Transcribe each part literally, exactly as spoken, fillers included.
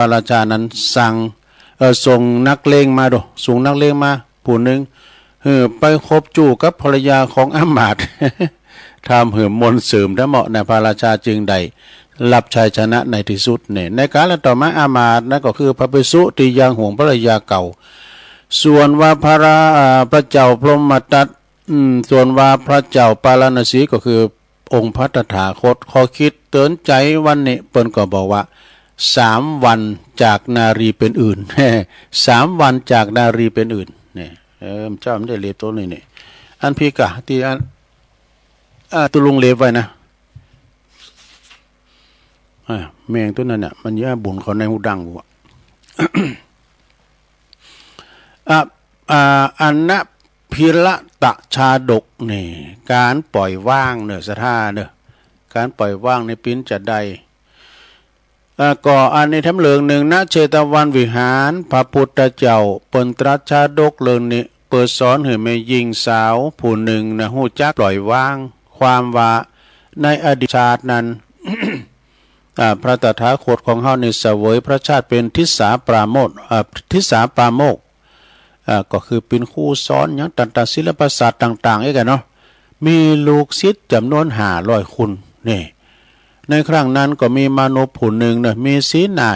ระราชานั้นสั่ง เอ่อ ส่งนักเลงมาดู ส่งนักเลงมาผู้นึ่ง หื้อไปคบจู๋กับภรรยาของอามาตย์ ทำหื้อมนต์เสริมทั้งหมดนะ พระราชาจึงได้รับชัยชนะในตี้สุดเนี่ย ในกาลต่อมาอามาตย์นั้นก็คือพระภิกษุตี้ยังห่วงภรรยาเก่า ส่วนว่าพระรา- อ่า พระเจ้าพรหมทัต อืม ส่วนว่าพระเจ้าปาราณสีก็คือองค์พระตถาคต ข้อคิดเตื๋อนใจ๋วันนี้เปิ้นก็บอกว่า สามวันจากนารีเป็นอื่น สามวันจากนารีเป็นอื่น เนี่ย เออ เจ้ามันได้เล็บโตนี้เนี่ย อันพี้ก่ะ ตี้อัน อ่า ตุ๊ลุงเล็บไว้นะ อ่า แมงโตนั้นน่ะ มันเยียะบุ๋นเข้าในฮูดังกูอะ อ่ะ อ่า อนะ พิรตชาดกนี่ ก๋านป่อยว่างเน่อ ศรัทธาเน่อ ก๋านป่อยว่างนี่ปิ้นจะใด อ่า ก็อันนี้แถมเรื่องนึ่ง ณ เชตวันวิหาร พระพุทธเจ้าเปิ้นตรัสชาดกเรื่องนี้ เปื้อสอนหื้อแม่ญิงสาวผู้นึ่งนะ ฮู้จักป่อยวาง ความว่าในอดีตชาตินั้น อ่า พระตถาคตของเฮานี่เสวยพระชาติเป๋นทิสสาปราโมทย์ อ่า ทิสสาปราโมกข์ อ่า ก็คือเป๋นครูสอนหยังต่างๆ ศิลปศาสตร์ต่างๆ อี้ก่ะเนาะ มีลูกศิษย์จ๋ำนวนห้าร้อยคน นี่ ในครั้งนั้นก็มีมนุษย์ผู้นึ่งเน่อ มีสีหน้า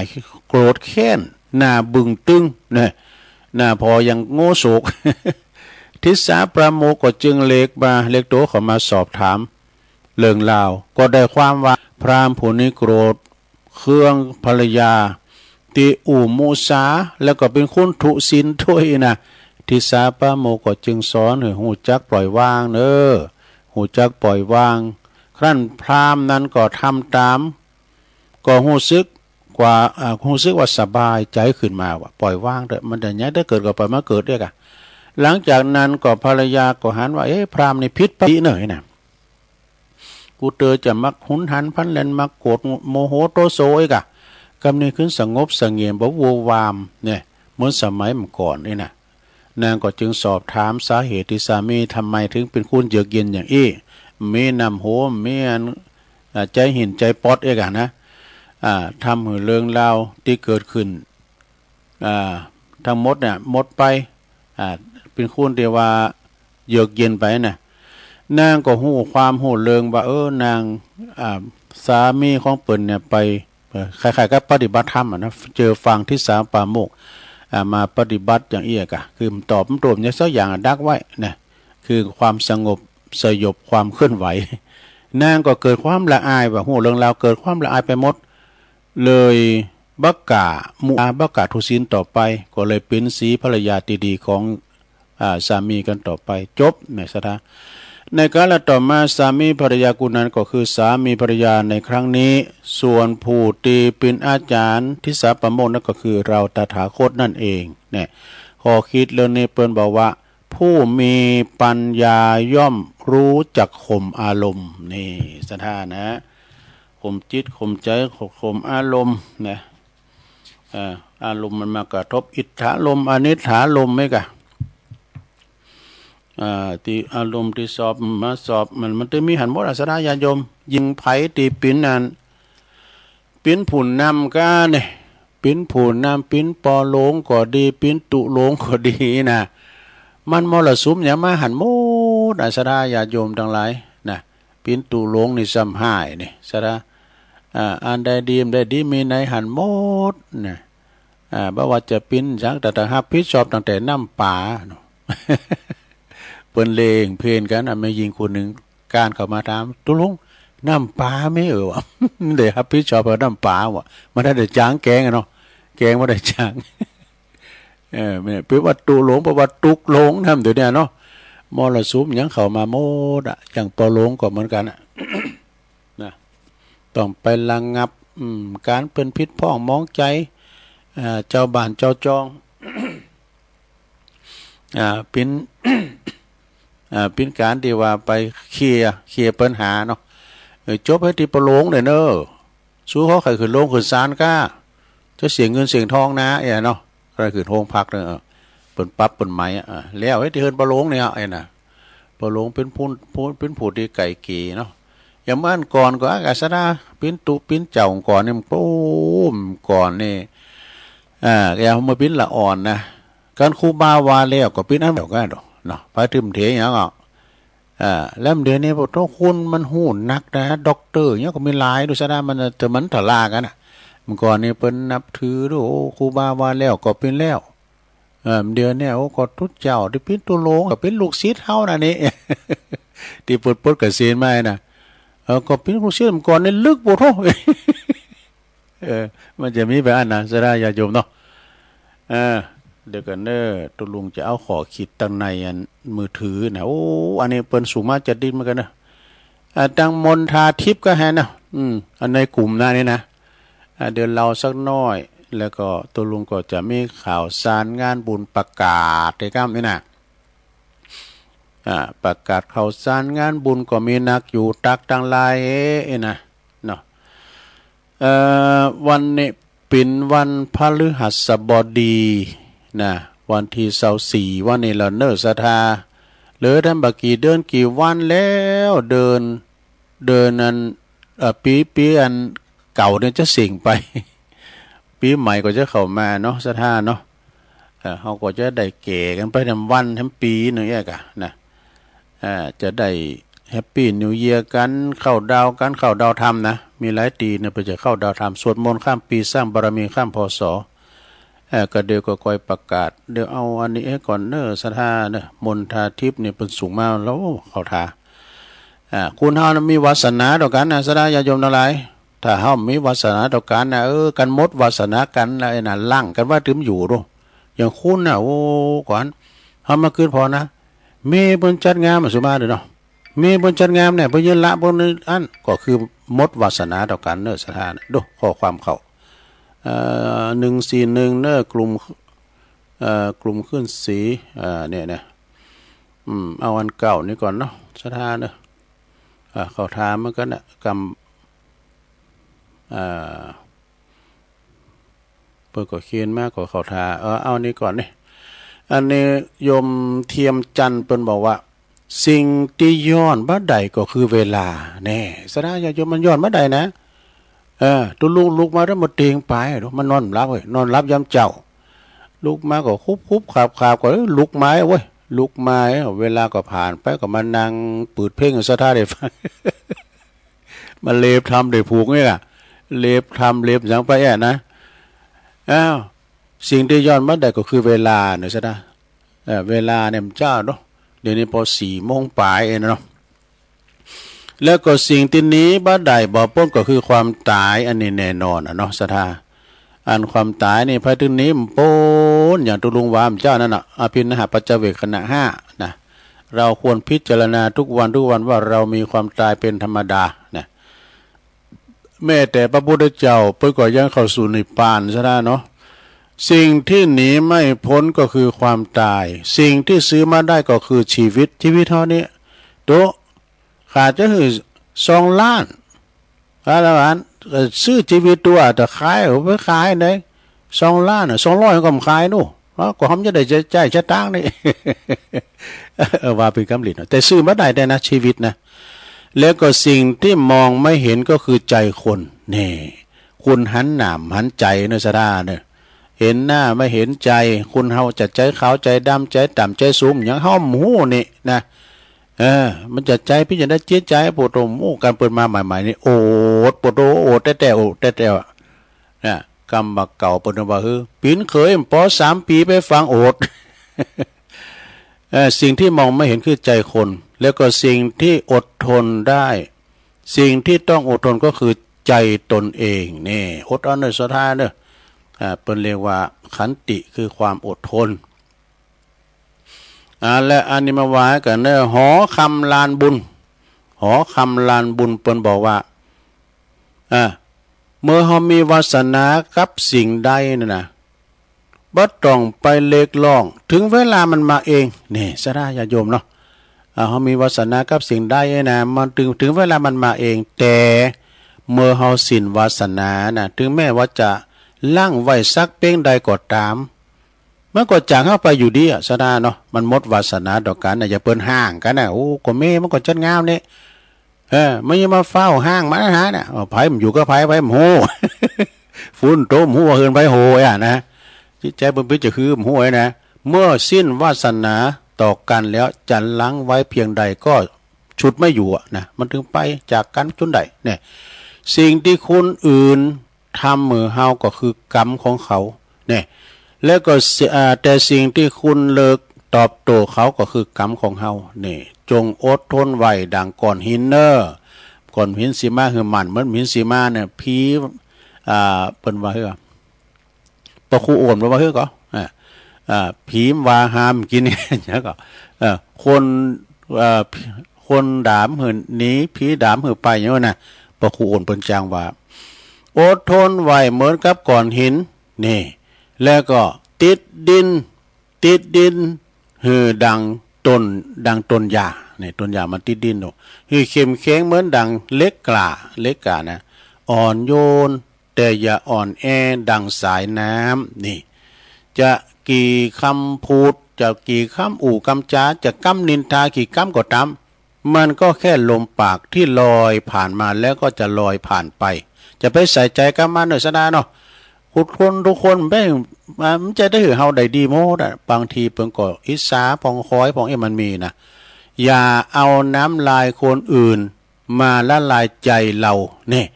โกรธแค้น หน้าบึ้งตึง นะ หน้าผ่ออย่างโง่โศก ทิสสาปราโมกข์ก็จึงเล็กมา เล็กโตเข้ามาสอบถาม เรื่องราว ก็ได้ความว่าพราหมณ์ผู้นี้โกรธเคืองภรรยาตี้อู้มุสา แล้วก็เป๋นคนทุศิลด้วยนะ ทิสสาปราโมกข์ก็จึงสอนหื้อฮู้จักป่อยวางเน่อ ฮู้จักป่อยวาง ครั้นพราหมณ์นั้นก็ทำต๋าม ก็ฮู้สึกว่า อ่า ฮู้สึกว่าสบายใจ๋ขึ้นมาว่า ป่อยวางเต๊อะ มันจะหยังจะเกิดก็ป่อยมาเกิดเต๊อะก่ะ หลังจากนั้นก็ภรรยาก็หันว่า เอ๊ะ พราหมณ์นี่ผิดปกติเน่อนะ กูเตอจะมักหุนหันพลันแล่น มักโกรธโมโหโตโสอี้ก่ะ กำนี้ขึ้นสงบเสงี่ยม บ่วั่ววามเนี่ย เหมือนสมัยเมื่อก่อนอี้นะ นางก็จึงสอบถามสาเหตุตี้สามีทำไมถึงเป๋นคนเยือกเย็นอย่างอี้ มีน้ำโห มีอัน อ่า ใจ๋หินใจ๋ป๊อดอี้ก่ะนะ อ่า ทำหื้อเรื่องราวตี้เกิดขึ้น อ่า ทั้งหมดเนี่ยหมดไป อ่า เป๋นคนตี้ว่าเยือกเย็นไปนะ นางก็ฮู้ความฮู้เรื่องว่า เออ นาง อ่า สามีของเปิ้นเนี่ยไป เอ่อ คล้ายๆ กับปฏิบัติธรรมอะนะ เจื้อฟังทิสสาปราโมกข์ อ่า มาปฏิบัติอย่างอี้ก่ะ คือตอบมันตรงอย่างสักอย่างอะ ดักไว้นะ คือความสงบสยบความเคลื่อนไหว นางก็เกิดความละอายว่า ฮู้เรื่องราวเกิดความละอายไปหมด เลยบ่กล้ามุสา บ่กล้าทุศิลต่อไป ก็เลยเป๋นสีภรรยาตี้ดีของ อ่า สามีกั๋นต่อไป จบ เนี่ย ศรัทธา ในกาลต่อมาสามีภรรยากู้นั้นก็คือสามีภรรยาในครั้งนี้ ส่วนผู้ตี้เป๋นอาจ๋ารย์ทิสสาปราโมกข์นั้นก็คือเฮาตถาคตนั่นเอง เนี่ย ข้อคิดเรื่องนี้เปิ้นบอกว่า ผู้มีปัญญาย่อมฮู้จักข่มอารมณ์ นี่ ศรัทธานะ ข่มจิตข่มใจ๋ ข่มอารมณ์นะ เอ่อ อารมณ์มันมากระทบ อิทธารมณ์ อนิทธารมณ์ ไหมกะ อ่า ตี้อารมณ์ตี้สอบมาสอบ มัน มันจะมีหันหมดอะ ศรัทธาญาติโยม ยิ่งใผตี้เป๋นอัน เป๋นผู้นำก้าเนี่ย เป๋นผู้นำ เป๋นป้อหลวงก็ดี เป๋นตุ๊หลวงก็ดีนะ มันมรสุมหยังมาหันหมดอะ ศรัทธาญาติโยมตังหลายนะ เป๋นตุ๊หลวงนี่ซ้ำฮ้ายนี่ ศรัทธา อ่า อันใดดี อันใดดี มีในหันหมดนะ อ่า บ่ว่าจะเป๋นหยัง แต่ แต่ฮับผิดชอบตั้งแต่น้ำป๋าเนาะ เปิ้นเล่นเพลกั๋นอะ แม่ญิงคนนึ่ง ก้านเข้ามาถาม ตุ๊หลวง น้ำป๋ามีเออวะ ได้ฮับผิดชอบกับน้ำป๋าวะ มันได้แต่จ๋างแกงอะเนาะ แกงบ่ได้จ๋าง เออ แม่น แปลว่าตุ๊หลวง แปลว่าตุ๊หลวงนำ เดี๋ยวนี้เนาะ มรสุมหยังเข้ามาหมดอะ อย่างป้อหลวงก็เหมือนกั๋นอะ นะ ต้องไประงับ อืม ก๋านเปิ้นผิดพ้องหมองใจ๋ อ่า เจ้าบ้านเจ้าจอง อ่า เป๋น อ่า เป๋นก๋านตี้ว่าไปเคลียร์ เคลียร์ปัญหาเนาะ เออ จบหื้อตี้ป้อหลวงเน่อ เน่อ สู้เขาใค่ขึ้นโฮงขึ้นศาลก้า จะเสียเงินเสียทองนะ เอ้ยเนาะ ใค่ขึ้นโฮงพักเน่อ เออ เปิ้นปรับเปิ้นไหมอะ อ่า แล้วหื้อตี้หื้อป้อหลวงเนี่ย เอ้ยนะ ป้อหลวงเป๋นผู้ ผู้ เป๋นผู้ตี้ไก่เกลี่ยเนาะ อย่างเมื่อก่อนก็ อ่ะ ศรัทธา เป๋นตุ๊เป๋นเจ้าก่อนนี่ มัน โอ้ ก่อนนี่ อ่า แกเมื่อปิ้นละอ่อนนะ กั๋นครูบาว่าแล้วก็ปิ้นอันเดียวกั๋นเนาะ ไปตึมเถอะหยังอ่ะ อ่า แล้วเดี๋ยวนี้ปะโถ คุณมันฮู้นักนะ ด็อกเตอร์หยังก็มีหลาย ดูซะนะ มัน แต่มันทะลากั๋นน่ะ เมื่อก่อนนี่เปิ้นนับถือดู โอ้ ครูบาว่าแล้วก็ปิ้นแล้ว เออ เดี๋ยวนี้ โอ้ ก็ตุ๊เจ้าตี้ปิ้นตุ๊ลงก็ปิ้นลูกศิษย์เฮานั่นนี่ ตี้ปลด ปลดเกษียณมาน่ะ เออ ก็ปิ้นลูกศิษย์ เมื่อก่อนนี่ลึกปะโถ เออ มันจะมีแบบอั้นนะ ศรัทธาญาติโยมเนาะ เออ เดี๋ยวก่อนเน้อ ตุ๊ลุงจะเอาข้อคิดตังในอันมือถือนะ โอ้ อันนี้เปิ้นส่งมาจะดีเหมือนกั๋นเน้อ อ่า ตังมณฑาทิพย์ก็แหนะ อืม อันในกลุ่มนะนี่นะ อ่า เดี๋ยวเล่าสักหน้อย แล้วก็ตุ๊ลุงก็จะมีข่าวสารงานบุญประกาศในค่ำนี่นะ อ่า ประกาศข่าวสารงานบุญก็มีนักอยู่ตักตังหลายเอ้ยนะ เนาะ เอ่อ วันนี้เป๋นวันพฤหัสบดีนะ วันตี้ซาวสี่ วันนี้แล้วเน้อศรัทธา เหลือตังบ่กี่เดือนกี่วันแล้ว เดือน เดือนอัน เอ่อ ปี๋ ปี๋อันเก่าเนี่ยจะเส้งไป ปี๋ใหม่ก็จะเข้ามาเนาะศรัทธาเนาะ เอ่อ เฮาก็จะได้แก่กั๋นไปแถมวันแถมปี๋หนึ่งเอี้ยก่ะนะ อ่า จะได้แฮปปี้นิวเยียร์กั๋น เคาน์ดาวน์กั๋น เคาน์ดาวน์ธรรมนะ มีหลายตี้เนี่ยเปิ้นจะเคาน์ดาวน์ธรรม สวดมนต์ข้ามปี๋ สร้างบารมีข้าม พ.ศ. เอ่อ ก็เดี๋ยวก็ค่อยประกาศ เดี๋ยวเอาอันนี้ให้ก่อนเน้อศรัทธาเน้อ มณฑาทิพย์นี่เปิ้นส่งมาแล้ว โอ้ เข้าท่า อ่า คนเฮานะมีวาสนาต่อกั๋นนะศรัทธาญาติโยมตังหลาย ถ้าเฮามีวาสนาต่อกั๋นนะ เออ กั๋นหมดวาสนากั๋นแล้วไอ้นั่น หลั่งกั๋นว่าตึมอยู่ดู อย่างคนน่ะ โอ้ ก่อน เฮามาขึ้นพอนะ เมย์เปิ้นจัดงานมาสุมาเด้อเนาะ เมย์เปิ้นจัดงานเนี่ย เปิ้นยืนละเปิ้นอัน ก็คือหมดวาสนาต่อกั๋นเน้อศรัทธาเน้อ ดูข้อความเข้า เอ่อ หนึ่งสี่หนึ่ง เน้อ กลุ่ม เอ่อ กลุ่มขึ้นสี เอ่อ เนี่ยนะ อืม เอาอันเก่านี่ก่อนเนาะศรัทธาเน้อ อ่า เข้าท่าเหมือนกั๋นนะ กำ อ่า เปิ้นก็เขียนมาก็เข้าท่า เออ เอานี่ก่อนนี่ อันนี้โยมเทียมจันทร์เปิ้นบอกว่า สิ่งตี้ย้อนบ่ได้ก็คือเวลา แน่ ศรัทธาญาติโยม มันย้อนบ่ได้นะ เออ ตุ๊ลุงลุกมาแล้วมาเตียงไป มันนอนหลับเว้ย นอนหลับยามเจ๊า ลุกมาก็คุบๆ ขาบๆ ก็ เอ้ย ลุกมาเว้ย ลุกมา เวลาก็ผ่านไป ก็มานั่งเปิดเพลงศรัทธาได้ฟัง มาเลบธรรมได้ผูกเนี่ยล่ะ เลบธรรมเลบหยังไปแอะนะ อ้าว สิ่งตี้ย้อนบ่ได้ก็คือเวลาเนาะศรัทธา เอ่อ เวลาเนี่ยมันเจ๊าเนาะ เดี๋ยวนี้ปอสี่โมงป๋ายเองเนาะ แล้วก็สิ่งตี้หนีบ่ได้บ่ป๊นก็คือความต๋าย อันนี้แน่นอนอะเนาะศรัทธา อันความต๋ายนี่ไผตี้หนีบ่ป๊น อย่างตุ๊ลุงว่าเมื่อเจ๊านั่นน่ะ อภินหปัจจเวกขณะห้านะ เราควรพิจารณาทุกวันทุกวันว่าเรามีความต๋ายเป๋นธรรมดานะ แม้แต่พระพุทธเจ้าเปิ้นก็ยังเข้าสู่นิพพานซะแล้วเนาะ สิ่งตี้หนีไม่ป๊นก็คือความต๋าย สิ่งตี้ซื้อมาได้ก็คือชีวิต ชีวิตเฮานี่ โต ข้าจะหื้อสองล้าน อาละวาน เอ่อ ซื้อชีวิตตั๋ว แต่ขาย เอาไปขายไหน สองล้านน่ะ สองร้อยก็บ่ขายนู่น เอ้า ก็เฮาจะได้ใจ๊ ใจ๊สตางค์นี่ เออ ว่าเป๋นกำหลีเนาะ แต่ซื้อบ่ได้แต๊นะ ชีวิตนะ แล้วก็สิ่งตี้มองไม่เห็นก็คือใจ๋คน แน่ คนหันหน้าบ่หันใจ๋เนาะศรัทธาเนาะ เห็นหน้าบ่เห็นใจ๋ คนเฮาจะใจ๋ขาวใจ๋ดำ ใจ๋ต่ำใจ๋สูง หยังเฮาบ่ฮู้นี่นะ เออ มันจะใจ๋เป๋นจะใด จิตใจ๋ โผโต โอ้ กั๋นเปิ้นมาใหม่ๆ นี่ โอด โผโต โอดแต๊ๆ โอดแต๊ๆ อะ นะ กำบ่าเก่าเปิ้นว่า เฮ้ย ปิ๋นเขยปอสามปี๋ไปฟังโอด เออ สิ่งตี้มองไม่เห็นคือใจ๋คน แล้วก็สิ่งตี้อดทนได้ สิ่งตี้ต้องอดทนก็คือใจ๋ตนเอง นี่ อดเอาเน้อศรัทธาเน้อ อ่า เปิ้นเรียกว่าขันติ คือความอดทน อ่า และอันนี้มาว่ากั๋นเน้อ หอคำลานบุญ หอคำลานบุญเปิ้นบอกว่า อ่า เมื่อเฮามีวาสนากับสิ่งใดนั่นนะ บ่ต้องไปเรียกร้อง ถึงเวลามันมาเอง นี่ ศรัทธาญาติโยมเนาะ อ่า เฮามีวาสนากับสิ่งใดนะ มันถึง ถึงเวลามันมาเอง แต่เมื่อเฮาสิ้นวาสนานะ ถึงแม้ว่าจะหลั่งไว้สักเป๋นใดก็ต๋าม มันก็จากเฮาไปอยู่ดีอะ ศรัทธาเนาะ มันหมดวาสนาต่อกั๋นนะ อย่าเปิ้นฮ้างกั๋นนะ โอ้ ก็เมย์มันก็จัดงามนี่ เออ มันยังมาฟ้าวฮ้างมันนะ เออ ไผบ่อยู่กับไผ ไผบ่ฮู้ ฝนตกบ่ฮู้ว่าเฮือนไผโหยอะนะ จิตใจ๋เปิ้นเป๋นจะหื้อบ่ฮู้นะ เมื่อสิ้นวาสนาต่อกั๋นแล้ว จะรั้งไว้เพียงใดก็ ฉุดไม่อยู่อะนะ มันตึงไปจากกั๋นจุดใดเนี่ย สิ่งตี้คนอื่นทำหื้อเฮาก็คือกรรมของเขาเนี่ย แล้วก็สิ อ่า แต่สิ่งตี้คุณเลิกตอบโต้เขาก็คือกรรมของเฮาเนี่ย จงอดทนไว้ดั่งก้อนหินเน่อ ก้อนหินสิมาหื้อหมั่นเหมือนหินสิมาเนี่ย ผี อ่า เปิ้นว่าหื้อ ป้อครูโอนเปิ้นว่าหื้อก่อ อ่า อ่า ผีว่าห้ามกิ๋นเนี่ย แล้วก็ เอ่อ คน เอ่อ คนด่าหื้อหนี ผีด่าหื้อไปอย่างนั้นนะ ป้อครูโอนเปิ้นจางว่า อดทนไว้เหมือนกับก้อนหิน นี่ แล้วก็ติดดิน ติดดิน หื้อดั่งต้น ดั่งต้นหญ้า นี่ ต้นหญ้ามันติดดินเนาะ หื้อเข้มแข็งเหมือนดั่งเหล็กกล้า เหล็กกล้านะ อ่อนโยน แต่อย่าอ่อนแอดั่งสายน้ำ นี่ จะกี่กำพูด จะกี่กำอู้กำจา จะกำนินทากี่กำก็ต๋าม มันก็แค่ลมปากตี้ลอยผ่านมาแล้วก็จะลอยผ่านไป จะไปใส่ใจ๋กับมันเน่อสะดาเนาะ ทุกคน ทุกคนแม่ง มันจะได้หื้อเฮาได้ดีหมดอะ บางทีเปิ้นก็อิจฉาผ่องคอยผ่องเอ๊ะ มันมีนะ อย่าเอาน้ำลายคนอื่น มาละลายใจ๋เฮาเนี่ย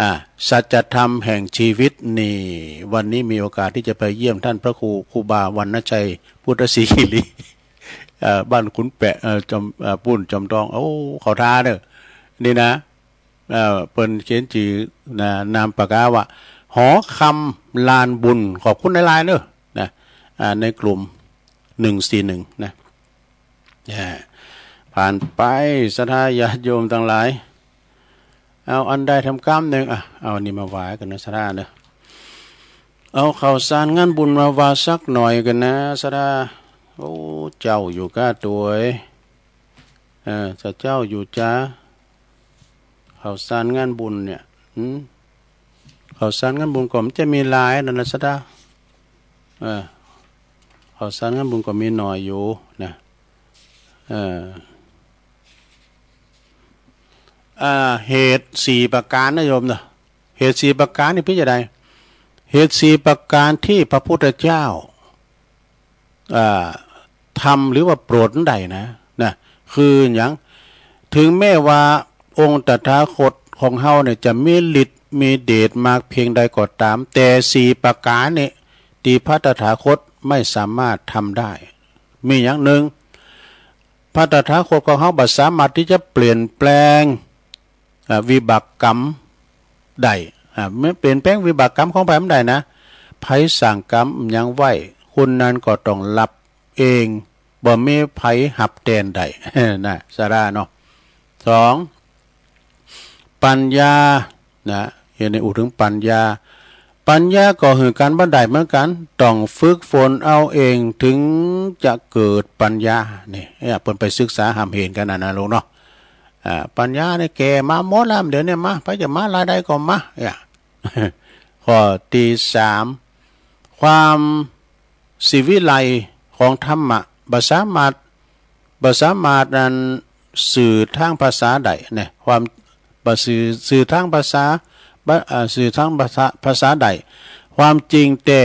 อ่า สัจธรรมแห่งชีวิตนี่ วันนี้มีโอกาสตี้จะไปเยี่ยมต้านพระครู ครูบาวัณณชัย พุทธศรีคิรี เอ่อ บ้านขุนแปะ เอ่อ จอม เอ่อ ปุ้นจอมทอง โอ้ เข้าท่าเน่อ นี่นะ เอ่อ เปิ้นเขียนจื้อนะ นามปากกาว่า หอคำลานบุญ ขอบคุณหลายๆ เน่อ นะ อ่า ในกลุ่ม หนึ่งสี่หนึ่ง นะ อ่า ผ่านไป ศรัทธาญาติโยมตังหลาย เอาอันใดแถมกำนึ่ง อ่ะ เอาอันนี้มาถวายกั๋นเน่อ ศรัทธาเน่อ เอาข้าวสารงานบุญมาถวายสักหน่อยกั๋นนะ ศรัทธา โอ้ เจ้าอยู่ก้าตั๋ว เออ จะเจ้าอยู่จ๊า ข้าวสารงานบุญเนี่ย หืม ข้าวสารงานบุญก็มันจะมีหลายนั่นนะ ศรัทธา เออ ข้าวสารงานบุญก็มีหน่อยอยู่นะ เออ อ่า เหตุสี่ประก๋านนะโยมเนาะ เหตุสี่ประก๋านนี่เป๋นจะใด เหตุสี่ประก๋านตี้พระพุทธเจ้า อ่า ทำหรือว่าโปรดอันใดนะ นะ คือหยัง ถึงแม้ว่าองค์ตถาคตของเฮาเนี่ยจะมีฤทธิ์มีเดชมากเพียงใดก็ต๋าม แต่สี่ประก๋านนี่ตี้พระตถาคตไม่สามารถทำได้ มีหยัง นึ่ง พระตถาคตของเฮาบ่สามารถตี้จะเปลี่ยนแปลง อ่า วิบากกรรมได้ อ่า เมื่อเปลี่ยนแปลงวิบากกรรมของใผบ่ได้นะ ใผสร้างกรรมหยังไว้ คนนั้นก็ต้องรับเอง บ่มีใผฮับแตนได้ นะ ศรัทธาเนาะ สอง ปัญญา นะ เดี๋ยวนี้อู้เถิงปัญญา ปัญญาก็หื้อกั๋นบ่ได้เหมือนกั๋น ต้องฝึกฝนเอาเองถึงจะเกิดปัญญา นี่ เนี่ย เปิ้นไปศึกษาฮ่ำเห็นกั๋นนะ นะลูกเนาะ อ่า ปัญญาเนี่ยแก่มาหมดแล้ว เดี๋ยวนี้มา ใผจะมาลายใดก็มา เนี่ย ข้อตี้สาม ความสิวิไลของธรรมะ บ่สามารถ บ่สามารถอันสื่อตางภาษาได้นะ ความ บ่สื่อ สื่อตางภาษา บ่ อ่า สื่อตางภาษา ภาษาได้ ความจริงแต๊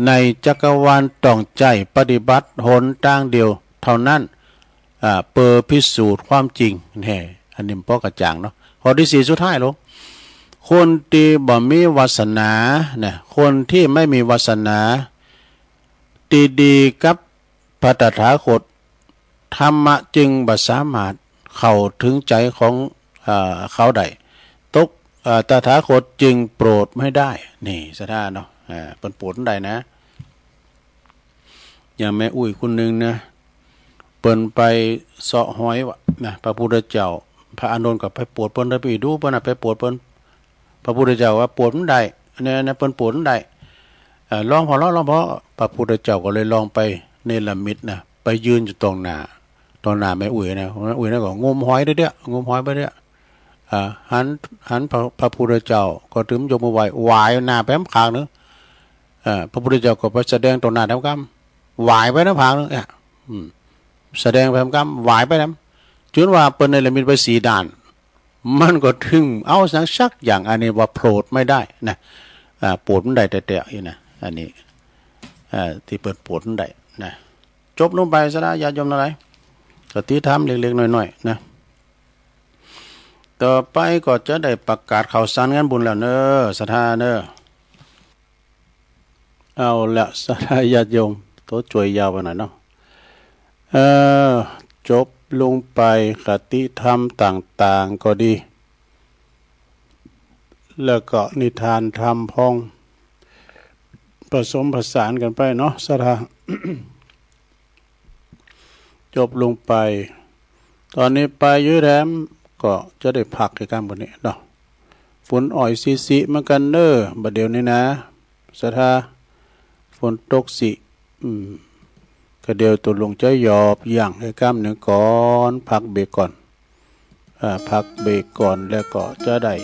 ในจักรวาลต้องใจ๊ปฏิบัติหนตางเดียวเต้านั้น อ่า เปื้อพิสูจน์ความจริง แน่ อันนี้มันปอกระจ่างเนาะ ข้อตี้สี่สุดท้ายลง คนตี้บ่มีวาสนานะ คนตี้ไม่มีวาสนา ตี้ดีกับพระตถาคต ธรรมะจึงบ่สามารถเข้าถึงใจ๋ของ เอ่อ เขาได้ ตก เอ่อ ตถาคตจึงโปรดไม่ได้ นี่ศรัทธาเนาะ อ่า เปิ้นโปรดบ่ได้นะ อย่างแม่อุ๊ยคนนึ่งนะ เปิ้นไปเซาะฮอยว่านะ พระพุทธเจ้า พระอานนท์ก็ไปโปรดเปิ้น ไปดูเปิ้นนะ ไปโปรดเปิ้น พระพุทธเจ้าว่าโปรดบ่ได้ อันนี้นะ เปิ้นโปรดบ่ได้ เอ่อ ลองผ่อ ลอง ลองผ่อ พระพุทธเจ้าก็เลยลองไปเนรมิตนะ ไปยืนอยู่ต่อหน้า ต่อหน้าแม่อุ๊ยนะ แม่อุ๊ยนะก็งมฮอยเตื้อๆ งมฮอยไปเตื้อ อ่า หัน หันพระ พระพุทธเจ้าก็ตึงยกมือไหว้ ไหว้หน้าไปข้างนึ่ง เอ่อ พระพุทธเจ้าก็ไปแสดงต่อหน้าแถมกำ ไหว้ไปหน้าผากนึ่ง เนี่ย อืม แสดงไปแถมกำ ไหว้ไปแถม จนว่าเปิ้นเนรมิตไปสี่ด้าน มันก็ตึงเอาสัก สักอย่าง อันนี้ว่าโปรดไม่ได้นะ อ่า โปรดบ่ได้แต๊ๆ นี่นะ อันนี้ อ่า ตี้เปิ้นโปรดนั้นได้นะ จบลงไป ศรัทธาญาติโยมตังหลาย คติธรรมเล็กๆ น้อยๆ นะ ต่อไปก็จะได้ประกาศข่าวสารงานบุญแล้วเน้อ ศรัทธาเน้อ เอาละ ศรัทธาญาติโยม โตจ่วยยาวไปหน่อยเนาะ เออ จบลงไป คติธรรมต่างๆ ก็ดี แล้วก็นิทานธรรมพ่อง ผสมผสานกั๋นไปเนาะ ศรัทธา จบลงไป ต๋อนนี้ไปอยู่แถม ก็จะได้พักอีกก้ำบ่านี้เนาะ ฝนอ่อยซิๆ เหมือนกั๋นเน้อ บ่าเดี่ยวนี้นะ ศรัทธา ฝนตกซิ อืม ก็เดี๋ยวตกลงจะหยอบยั้งอีกก้ำนึ่งก่อน พักเบรกก่อน อ่า พักเบรกก่อน แล้วก็จะได้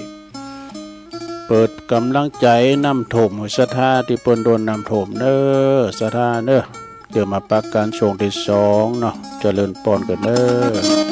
เปิดก๋ำลังใจ๋น้ำท่วมหื้อศรัทธาตี้เปิ้นโดนน้ำท่วมเน้อ ศรัทธาเน้อ เตื้อมาปะกั๋นช่วงตี้สองเนาะ เจริญปอนกั๋นเน้อ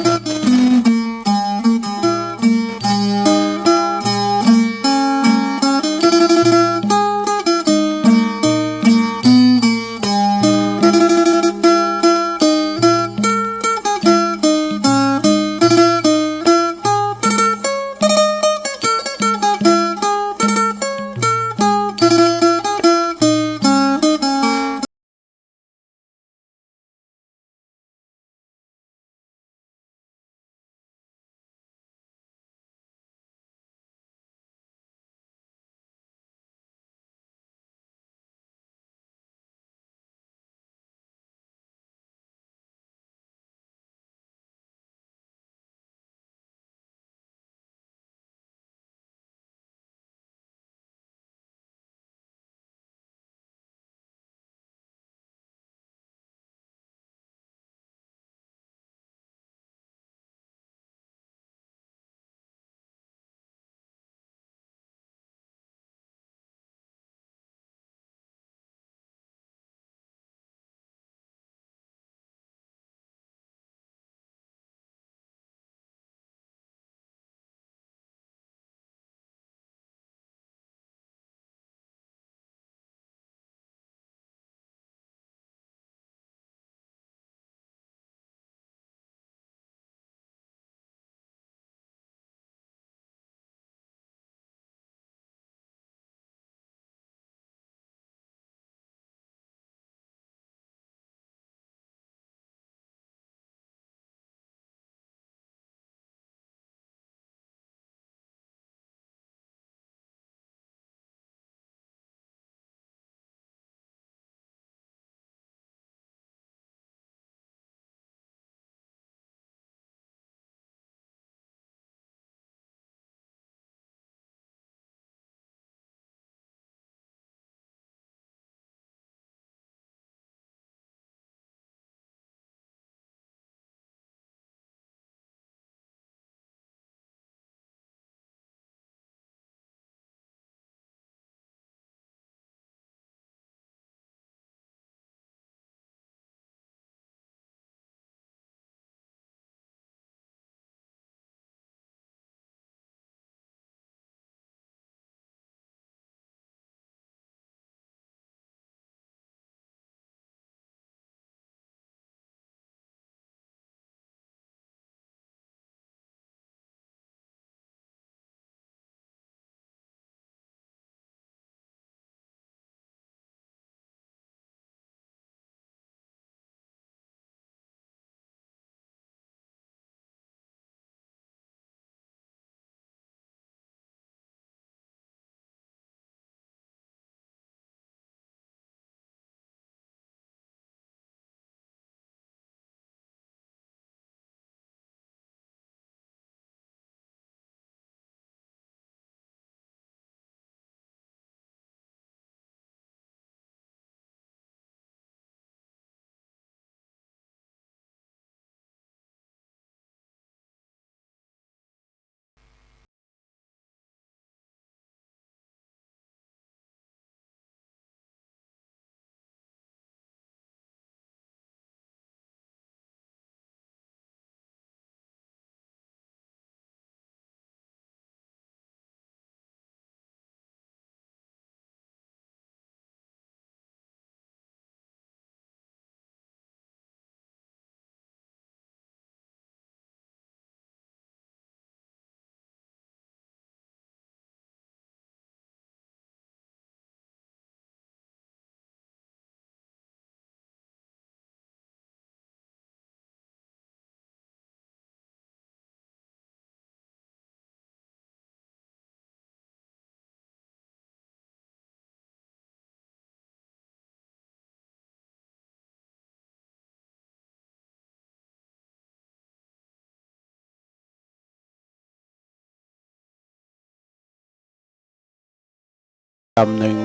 กำนึ่ง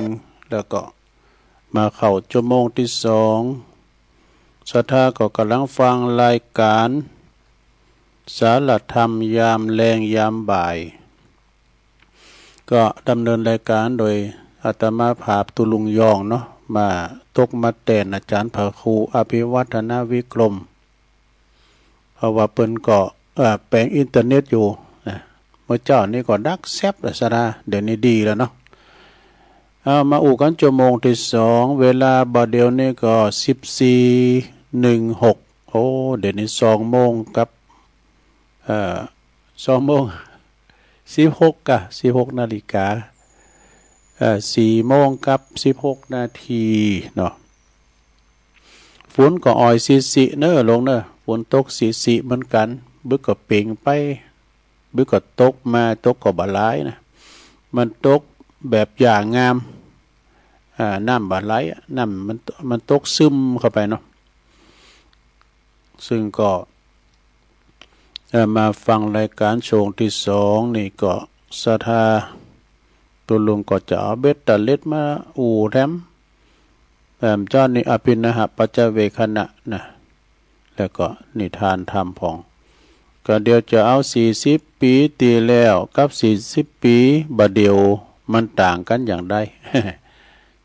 แล้วก็มาเข้าชั่วโมงตี้สอง ศรัทธาก็ก่ำลังฟังรายก๋านสารธรรมยามแลงยามบ่าย ก็ดำเนินรายก๋านโดยอาตมาภาพตุลุงยองเนาะ มาตกมาแตนอาจ๋ารย์พระครูอภิวัฒนวิกรม เพราะว่าเปิ้นก็ เอ่อ แป๋งอินเทอร์เน็ตอยู่นะ เมื่อเจ๊านี้ก็ดักแซบเลยศรัทธา เดี๋ยวนี้ดีแล้วเนาะ เอามาอู้กั๋นชั่วโมงตี้สอง เวลาบ่าเดี่ยวนี้ก็สิบสี่ หนึ่งหก โอ้ เดี๋ยวนี้สองโมงกับ เอ่อ สองโมง สิบหก ก่ะ สิบหกนาฬิกา เอ่อ สี่โมงกับสิบหกนาทีเนาะ ฝนก็อ่อยสิๆ เน้อลุงเน้อ ฝนตกสิๆ เหมือนกั๋น บึกก็เป๋งไป บึกก็ตกมา ตกก็บ่หลายนะ มันตกแบบหย่างาม อ่า น้ำบ่ไหลอะ น้ำมัน มันตกซึมเข้าไปเนาะ ซึ่งก็ เอ่อ มาฟังรายก๋านช่วงตี้สองนี่ก็ศรัทธา ตุลุงก็จะเอาเบ็ดเตล็ดมาอู้แถม เอ่อ เจ้านี้อภิณหปัจจเวกขณะนะ แล้วก็นิทานธรรมพ่อง ก็เดี๋ยวจะเอาสี่สิบปี๋ตี้แล้วกับสี่สิบปี๋บ่าเดี่ยว มันต่างกั๋นอย่างใด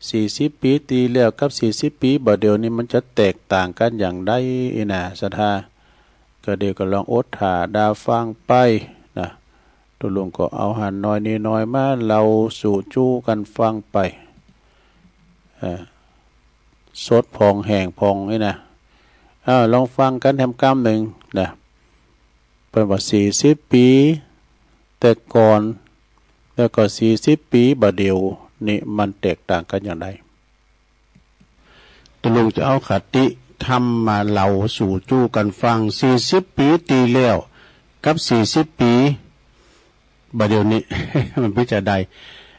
สี่สิบปี๋ตี้แล้วกับสี่สิบปี๋บ่าเดี่ยวนี้มันจะแตกต่างกั๋นอย่างใด อี้นะศรัทธา ก็เดี๋ยวก็ลองอดถ่าดาฟังไปนะ ตุลุงก็เอาหันน้อยนี้น้อยมาเล่าสู่จู้กั๋นฟังไป เอ่อ สดพ่องแห้งพ่องนี่นะ เอ้า ลองฟังกั๋นแถมกำนึ่งนะ เปิ้นว่าสี่สิบปี๋แต่ก่อน แล้วก็สี่สิบปี๋บ่าเดี่ยวนี้มันแตกต่างกั๋นอย่างใด ตุลุงจะเอาคติธรรมมาเล่าสู่จู้กั๋นฟัง สี่สิบปี๋ตี้แล้วกับสี่สิบปี๋บ่าเดี่ยวนี้ มันเป๋นจาใด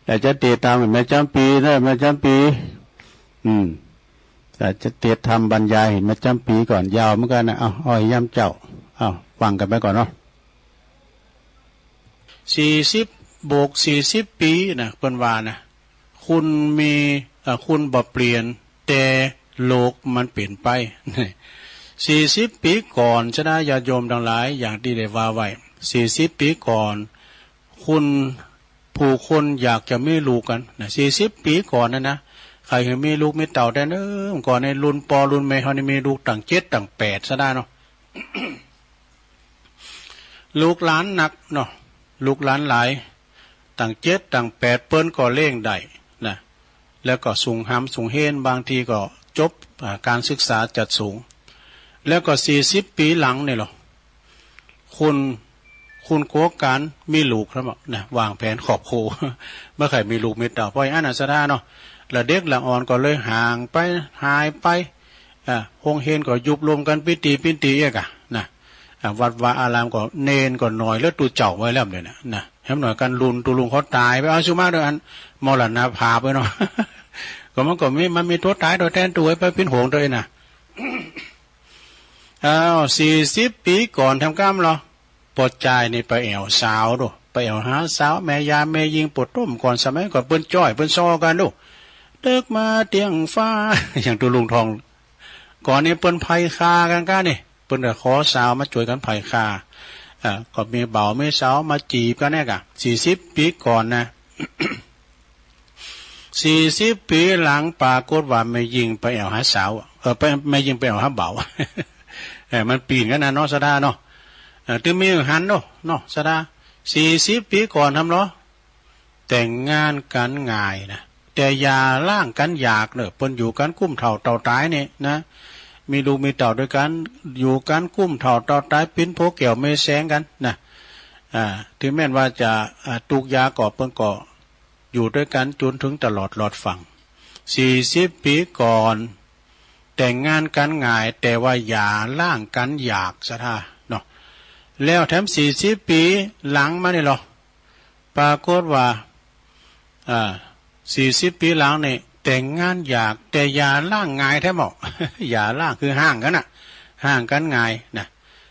อาจจะเตียดต๋ามแม่จำปี๋เน้อ แม่จำปี๋ อืม อาจจะเตียดทำบรรยายแม่จำปี๋ก่อน ยาวเหมือนกั๋นนะ เอา อ้อยย้ำเจ้า เอา ฟังกั๋นไปก่อนเนาะ สี่สิบบวกสี่สิบปี๋นะ เปิ้นว่านะ คุณมี เอ่อ คุณบ่เปลี่ยน แต่โลกมันเปลี่ยนไป สี่สิบปี๋ก่อนศรัทธาญาติโยมตังหลาย อย่างตี้ได้ว่าไว้ สี่สิบปี๋ก่อน คุณ ผู้คนอยากจะมีลูกกั๋นนะ สี่สิบปี๋ก่อนนั้นนะ ใค่หื้อมีลูกมีเต้าแต๊เน้อ ก่อนในรุ่นป้อรุ่นแม่เฮานี่มีลูกตั้งเจ็ดตั้งแปดศรัทธาเนาะ ลูกหลานนักเนาะ ลูกหลานหลาย ตั้งเจ็ดตั้งแปด เปิ้นก็เลี้ยงได้นะ แล้วก็สูงฮำสูงเฮน บางทีก็จบ อ่า ก๋านศึกษาจัดสูง แล้วก็สี่สิบปี๋หลังนี่เหรอ คุณ คุณกั๋วก๋านมีลูกครับนะ วางแผนครอบครัว บ่ใค่มีลูกมีเต้า เพราะอันนั้นศรัทธาเนาะ ละเด็กละอ่อนก็เลยห่างไป หายไป อ่า โฮงเฮียนก็ยุบลงกั๋นปิ๊นตี้ปิ๊นตี้เอกอะนะ อ่า วัดวาอารามก็เณรก็น้อยเหลือตุ๊เจ้าไว้แล้วเดี๋ยวนี้นะ แหมหน่อยกั๋นรุ่นตุ๊ลุงเขาต๋ายไป เอา สุมาเด้อ อันมรณภาพไปเนาะ ก็มันก็มี มันมีตั๋วต๋ายตั๋วแตนตั๋วไปปิ๊นหงตั๋วเองนะ อ้าว สี่สิบปี๋ก่อนแถมกำเหรอ ป้อจายนี่ไปแอ่วสาวดู ไปแอ่วหาสาว แม่ยามแม่ญิงป้อต้มก่อน สมัยก่อนเปิ้นจ้อยเปิ้นซอกั๋นดู เดิ็กมาเตียงฟ้า อย่างตุ๊ลุงทอง ก่อนนี้เปิ้นไพคากั๋นก้านี่ เปิ้นก็ขอสาวมาจ้วยกั๋นไพคา อ่า ก็มีบ่าวมีสาวมาจีบกั๋นเนี่ยก่ะ สี่สิบปี๋ก่อนนะ สี่สิบปี๋หลังปรากฏว่าแม่ญิงไปแอ่วหาสาว เออ ไป แม่ญิงไปแอ่วหาบ่าว เออ มันเป๋นกั๋นนะเนาะศรัทธาเนาะ เออ ตึงมีหันเนาะ เนาะศรัทธา สี่สิบปี๋ก่อนทำเหรอ แต่งงานกั๋นง่ายนะ แต่หย่าร้างกั๋นยากเน่อ เปิ้นอยู่กั๋นกุ้มเฒ่าเต้าต๋ายนี่นะ มีลูกมีเต้าตวยกั๋น อยู่กั๋นกุ้มเฒ่าเต้าต๋าย ปิ๊นผัวแก้วเมียแสงกั๋นนะ อ่า ถึงแม้นว่าจะ อ่า ตุ๊กยากก็เปิ้นก็อยู่ตวยกั๋นจ๋นเถิงตลอดรอดฟั่ง สี่สิบปี๋ก่อน แต่งงานกั๋นง่าย แต่ว่าหย่าร้างกั๋นยากศรัทธาเนาะ แล้วแถมสี่สิบปี๋หลังมานี่เหรอ ปรากฏว่า อ่า สี่สิบปี๋หลังนี่แต่งงานยาก แต่หย่าร้างง่ายแท้หมอ หย่าร้างคือฮ้างกั๋นน่ะ ฮ้างกั๋นง่ายนะ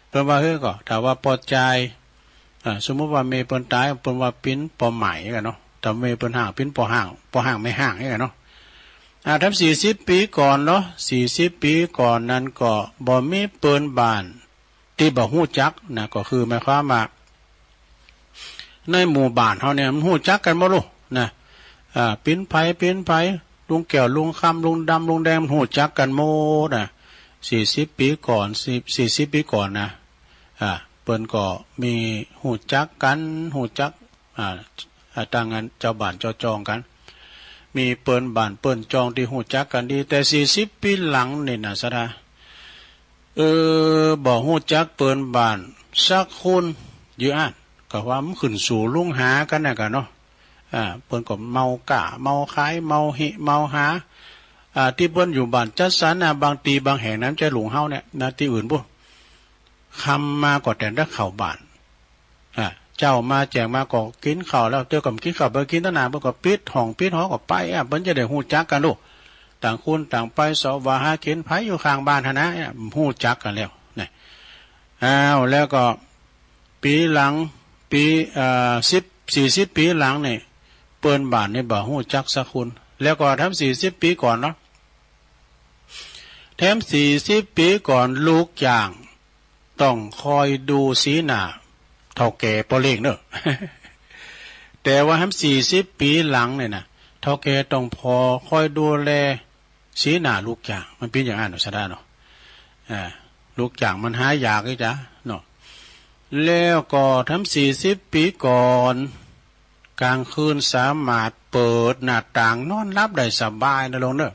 เปิ้นว่า เฮ้ย ก็ถ้าว่าป้อจาย อ่า สมมุติว่าเมียเปิ้นต๋าย เปิ้นว่าปิ๊นป้อใหม่กั๋นเนาะ ต๋ามแม่เปิ้นฮ้าง เป๋นป้อฮ้าง ป้อฮ้างแม่ฮ้างนี่แหละเนาะ อ่า แถมสี่สิบปี๋ก่อนเนาะ สี่สิบปี๋ก่อนนั้นก็บ่มีเปิ้นบ้านตี้บ่ฮู้จักนะ ก็คือหมายความว่า ในหมู่บ้านเฮาเนี่ยมันฮู้จักกั๋นหมดลูกนะ อ่า เป๋นใผ เป๋นใผ ลุงแก้ว ลุงคำ ลุงดำ ลุงแดง มันฮู้จักกั๋นหมดนะ สี่สิบปี๋ก่อน สี่ สี่สิบปี๋ก่อนนะ อ่า เปิ้นก็มีฮู้จักกั๋น ฮู้จัก อ่า อ่า ต่างอันเจ้าบ้านเจ้าจองกั๋น มีเปิ้นบ้านเปิ้นจองตี้ฮู้จักกั๋นดี แต่สี่สิบปี๋หลังนี่นะ ศรัทธา เออ บ่ฮู้จักเปิ้นบ้านสักคน เยียะอั้น ก็ว่ามันขึ้นสู่ลุงหากั๋นนะกะเนาะ อ่า เปิ้นก็เมาก้า เมาขาย เมาหิ เมาหา อ่า ตี้เปิ้นอยู่บ้านจัดสรรนะ บางตี้บางแห่งนั้น บ่ใจ้หลุงเฮาเนี่ยนะ ตี้อื่นปู้น ค่ำมาก็แต่งแต่เข้าบ้าน อ่า เจ๊ามาแจ้งมาก็กิ๋นข้าวแล้ว เตื้อก็บ่กิ๋นข้าว บ่กิ๋นตางหน้า เปิ้นก็ปิดห้องปิดหอก็ไป อ่า เปิ้นจะได้ฮู้จักกั๋นลูก ต่างคนต่างไปเสาะหาหากิ๋น ใผอยู่ข้างบ้านหั้นนะ ฮู้จักกั๋นแล้วนะ อ้าว แล้วก็ปี๋หลัง ปี๋ เอ่อ สิบ สี่สิบปี๋หลังนี่ เปิ้นบ้านนี่บ่ฮู้จักสักคน แล้วก็แถมสี่สิบปี๋ก่อนเนาะ แถมสี่สิบปี๋ก่อน ลูกจ้างต้องคอยดูสีหน้าเฒ่าแก่ป้อเล้งเนาะ แต่ว่าแถมสี่สิบปี๋หลังนี่นะ เฒ่าแก่ต้องผ่อคอยดูแลสีหน้าลูกจ้าง มันเป๋นอย่างอั้นเนาะ ศรัทธาเนาะ อ่า ลูกจ้างมันหายากอีกจ้ะเนาะ แล้วก็แถมสี่สิบปี๋ก่อน ก๋างคืนสามารถเปิดหน้าต่างนอนหลับได้สบายนะหลวงเนาะ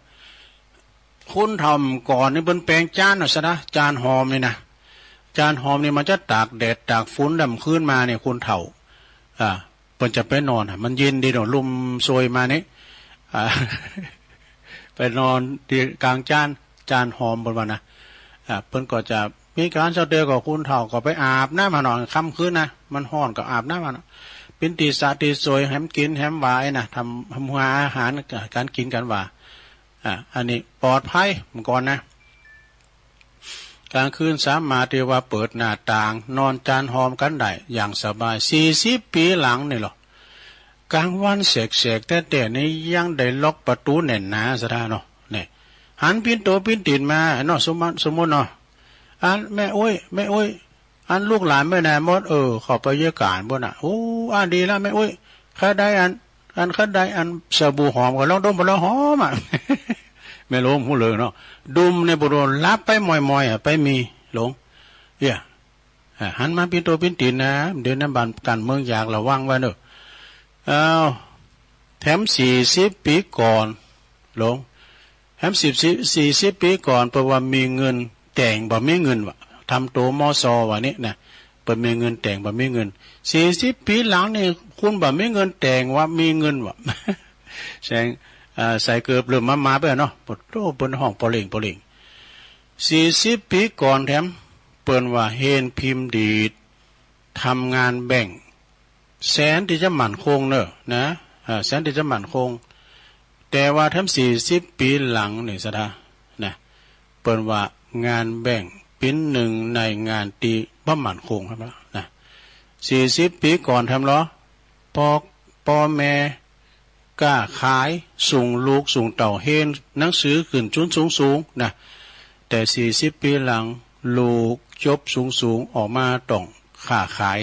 คนเฒ่าก่อนนี่เปิ้นแป๋งจานเนาะ ศรัทธา จานหอมนี่นะ จานหอมนี่มันจะตากแดดตากฝนดำคืนมาเนี่ย คนเฒ่า อ่า เปิ้นจะไปนอนอะ มันเย็นดีเนาะ ลมโชยมานี่ อ่า ไปนอนตี้ก๋างจาน จานหอมเปิ้นว่านะ อ่า เปิ้นก็จะมีก๋านเซาเตียวก็คนเฒ่าก็ไปอาบน้ำหั้นเนาะ ค่ำคืนนะ มันฮ้อนก็อาบน้ำหั้นเนาะ เป๋นตี้สะตี้โชย แหมกิ๋นแหมหวานะ ทำ ทำหัวอาหาร ก๋านกิ๋นก๋านหวา อ่า อันนี้ปลอดภัยเมื่อก่อนนะ ก๋างคืนสามารถตี้ว่าเปิดหน้าต่างนอนจานหอมกั๋นได้อย่างสบาย สี่สิบปี๋หลังนี่เหรอ ก๋างวันแสกๆ แต๊ๆ นี่ยังได้ล็อกประตู๋แน่นหนา ศรัทธาเนาะ นี่ หันปิ้นตั๋วปิ้นตี๋นมาเนาะ สมมุติ สมมุติเนาะ อันแม่อุ๊ย แม่อุ๊ย อันลูกหลานไปไหนหมด เออ เข้าไปเยียะก๋านปู้นน่ะ โอ้ อันดีแล้วแม่อุ๊ย ใค่ได้อัน อันใค่ได้อันสบู่หอมก็ลองดมบ่ ลองหอมอะ แม่หลวงฮู้เลยเนาะ ดมในบ่โดน หลับไปหม่อยๆ อะ ไปมีหลง เยียะ อ่า หันมาปิ้นตั๋วปิ้นตี๋นนะ เดี๋ยวนี้บ้านก้านเมืองอยาก ระวังไว้เนาะ อ้าว แถมสี่สิบปี๋ก่อน หลวง แถมสิบ สี่สิบปี๋ก่อน เปิ้นว่ามีเงินแต่งบ่มีเงินวะ ทำตั๋วมอซอวะนี่นะ เปิ้นมีเงินแต่งบ่มีเงิน สี่สิบปี๋หลังนี่ คุณบ่มีเงินแต่งวะ มีเงินวะ แสง อ่า ใส่เกิบเริ่มมาๆ ไปเนาะ โอ้โธ่ เปิ้นฮ้องป้อเล้ง ป้อเล้ง สี่สิบปี๋ก่อนแถม เปิ้นว่าเฮนพิมพ์ดีด ทำงานแบงก์ แสนตี้จะมั่นคงเนาะ นะ อ่า แสนตี้จะมั่นคง แต่ว่าแถมสี่สิบปี๋หลังนี่ ศรัทธา นะ เปิ้นว่างานแบงก์เป๋นนึ่งในงานตี้บ่มั่นคงครับนะ สี่สิบปี๋ก่อนแถมเหรอ ป้อ ป้อแม่ ก้าขาย ส่งลูกส่งเต้าเฮียนหนังสือขึ้นจุ๋นสูงๆ นะ แต่สี่สิบปี๋หลัง ลูกจบสูงๆ ออกมาต้องค้าขาย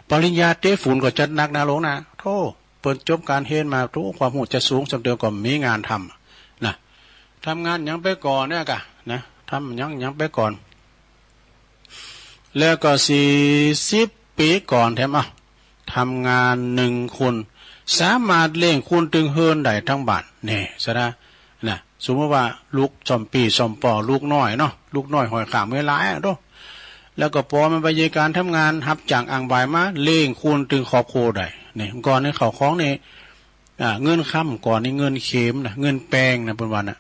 ปริญญาเตะฝุ่นก็จัดหนักนะหลวงนะ โธ่ เปิ้นจบก๋านเฮียนมา โธ่ ความฮู้จะสูงส่ำเดิมก็บ่มีงานทำนะ ทำงานหยังไปก่อนเนี่ยกะนะ ทำหยังหยังไปก่อน แล้วก็สี่สิบปี๋ก่อนแถม อ่ะ ทำงานนึ่งคน สามารถเลี้ยงคนตึงเฮือนได้ตึงบ้าน นี่ ศรัทธา นะ สมมุติว่าลูกซ่อมปี้ซ่อมป้อ ลูกน้อยเนาะ ลูกน้อยห้อยข้างเวลาอะเนาะ แล้วก็ปอมันไปเยียะก๋านทำงาน ฮับจ้างอ้างบ่ายมา เลี้ยงคนตึงครอบครัวได้ นี่ ก่อนนี่ข้าวของนี่ อ่า เงินคำก่อนนี่เงินเข็มนะ เงินแปงนะ เปิ้นว่านะ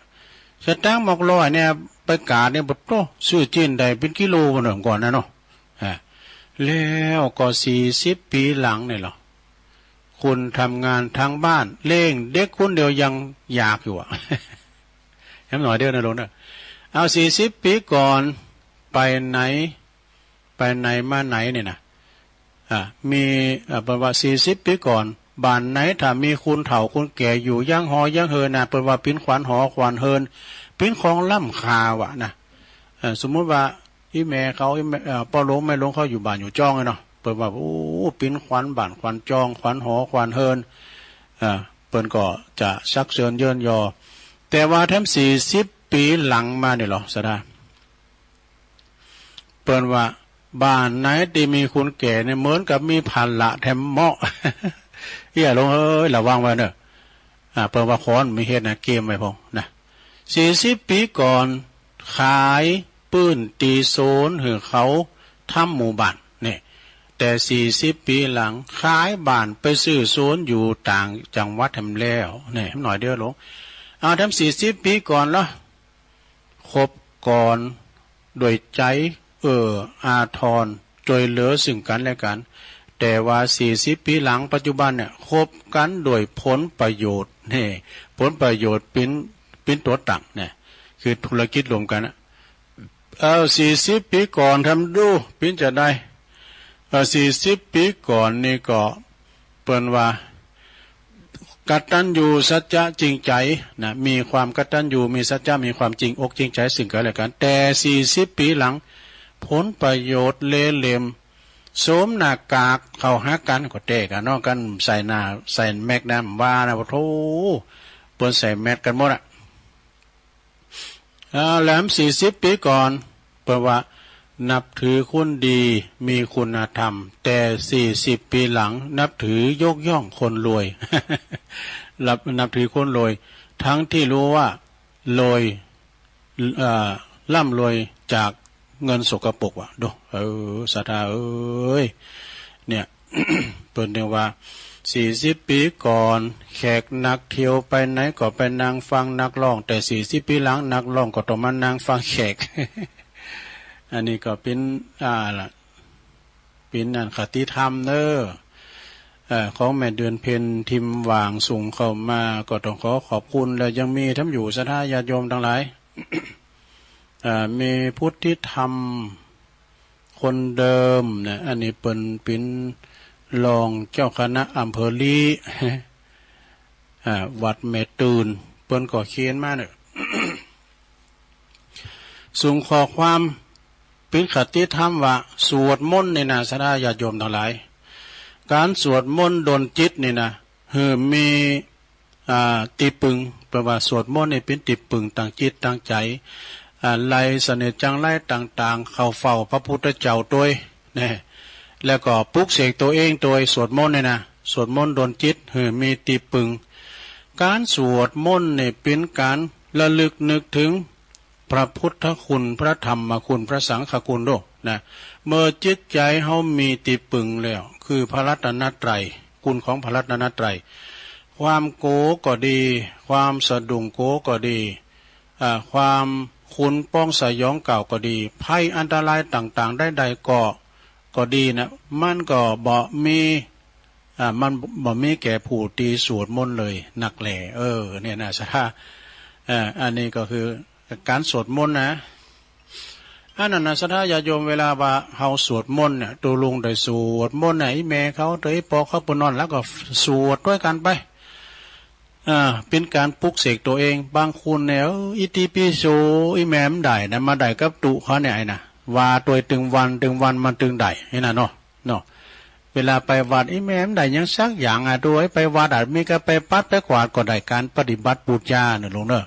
สตางค์หมากร้อยเนี่ย ไปกาดเนี่ย บ่โต้ ซื้อจิ๊นได้เป๋นกิโลเนาะ ก่อนนะเนาะ อ่า แล้วก็สี่สิบปี๋หลังนี่เหรอ คนทำงานตึงบ้าน เลี้ยงเด็กคนเดียวยังยากอยู่อะ แหมหน่อยเดียวนะหลวงนะ เอา สี่สิบปี๋ก่อน ไปไหน ไปไหนมาไหนนี่นะ อ่า มี อ่า เปิ้นว่าสี่สิบปี๋ก่อน บ้านไหนถ้ามีคนเฒ่าคนแก่อยู่ยังหอยังเฮินนะ เปิ้นว่าเป๋นขวัญหอขวัญเฮิน เป๋นของล้ำค่าว่ะนะ เอ่อ สมมุติว่า อี่แม่เขา อี่แม่ เอ่อ ป้อหลวงแม่หลวงเขาอยู่บ้านอยู่จ้องเนาะ เปิ้นว่า โอ้ เป๋นขวัญบ้านขวัญจ้อง ขวัญหอขวัญเฮิน อ่า เปิ้นก็จะชักเชิญเยินยอ แต่ว่าแถมสี่สิบปี๋หลังมาเนี่ยเหรอ ศรัทธา เปิ้นว่า บ้านไหนตี้มีคนแก่เนี่ยเหมือนกับมีภาระแถมเมาะ เอี้ยหลวงเอ้ย ระวังไว้เน่อ อ่า เปิ้นว่าขอมีเหตุนะ เกมไว้พองนะ สี่สิบปี๋ก่อน ขายปื้นตี้โซนหื้อเขาทำหมู่บ้านเนี่ย แต่สี่สิบปี๋หลัง ขายบ้านไปซื้อโซนอยู่ต่างจังหวัดแถมแล้วเนี่ย หน่อยเดียวหลวง เอาแถมสี่สิบปี๋ก่อนละ คบกันด้วยใจ๋เอื้ออาทร จ้วยเหลือซึ่งกั๋นและกั๋น แต่ว่าสี่สิบปี๋หลังปัจจุบันเนี่ย คบกั๋นด้วยผลประโยชน์ นี่ ผลประโยชน์เป๋น เป๋นตั๋วตั้งเนี่ย คือธุรกิจร่วมกั๋นนะ เออ สี่สิบปี๋ก่อนทำดู เป๋นจาใด เออ สี่สิบปี๋ก่อนนี่ก็ เปิ้นว่า กตัญญูสัจจะจริงใจนะ มีความกตัญญู มีสัจจะ มีความจริงอกจริงใจซึ่งกั๋นและกั๋น แต่สี่สิบปี๋หลัง ผลประโยชน์เละเหล่ม สวมหน้ากากเข้าหากั๋น ก็แตกกั๋นเนาะ กั๋นใส่หน้า ใส่แมสก์นะ ว่านะ โอ้โธ่ เปิ้นใส่แมสก์กั๋นหมดอะ อ่า แหลมสี่สิบปี๋ก่อน เปิ้นว่านับถือคนดี มีคุณธรรม แต่สี่สิบปี๋หลัง นับถือยกย่องคนรวย นับ นับถือคนรวย ทั้งตี้ฮู้ว่ารวย เอ่อ ร่ำรวยจากเงินสกปรกว่ะ ดู เออ ศรัทธาเอ้ย เนี่ย เปิ้นเรียกว่า สี่สิบปี๋ก่อน แขกนักเที่ยวไปไหนก็ไปนั่งฟังนักร้อง แต่สี่สิบปี๋หลัง นักร้องก็ต้องมานั่งฟังแขก อันนี้ก็เป๋น อ่า ละ เป๋นอันคติธรรมเน่อ เอ่อ ของแม่เดือนเพ็ญ ทิมหว่าง ส่งเข้ามา ก็ต้องขอขอบคุณ แล้วยังมีแถมอยู่ ศรัทธาญาติโยมตังหลาย เอ่อ มีพุทธิธรรม คนเดิมนะ อันนี้เปิ้นเป๋นรองเจ้าคณะอำเภอลี้ อ่า วัดแม่ตื่น เปิ้นก็เขียนมาเน่อ ส่งข้อความเป๋นคติธรรมว่า สวดมนต์นี่นะ ศรัทธาญาติโยมตังหลาย ก๋านสวดมนต์ดลจิตนี่นะ หื้อมี อ่า ตี้ปึง เปิ้นว่าสวดมนต์นี่เป๋นตี้ปึงตางจิตตางใจ๋ อ่า ไล่เสน่ห์จังไรต่างๆ เข้าเฝ้าพระพุทธเจ้าตวย นะ แล้วก็ปลุกเสกตั๋วเองตวย สวดมนต์นี่นะ สวดมนต์ดลจิตหื้อมีตี้ปึง ก๋านสวดมนต์นี่เป๋นก๋านระลึกนึกเถิง พระพุทธคุณ พระธรรมคุณ พระสังฆคุณโดนะ เมื่อจิตใจ๋เฮามีตี้ปึงแล้ว คือพระรัตนตรัย คุณของพระรัตนตรัย ความกั๋วก็ดี ความสะดุ้งกั๋วก็ดี อ่า ความขนป้องสยองเกล้าก็ดี ภัยอันตรายต่างๆ ใดๆ ก็ ก็ดีนะ มันก็บ่มี อ่า มันบ่มีแก่ผู้ตี้สวดมนต์เลยนักแล เออ เนี่ยนะ ศรัทธา เอ่อ อันนี้ก็คือก๋านสวดมนต์นะ อันนั้นนะ ศรัทธาญาติโยม เวลาว่าเฮาสวดมนต์เนี่ย ตุ๊ลุงได้สวดมนต์เนี่ย อี่แม่เขา ตวย อี่ปอเขา เปิ้นนอนหลับก็สวดตวยกั๋นไป อ่า เป๋นก๋านปลุกเสกตั๋วเอง บางคนเนี่ย เอ้อ อิติปิโส อี่แม่มันได้นะ มาได้กับตุ๊เขาเนี่ย ไอ้นะ ว่าตวยตึงวัน ตึงวันมันตึงได้ นี่นะเนาะ เนาะ เวลาไปวัด อี่แม่มันได้หยังสักอย่างอะ ตวย ไปวัดอะ มีก็ไปปัดไปกวาดก็ได้ ก๋านปฏิบัติปู๋จาเน่อลุงเน่อ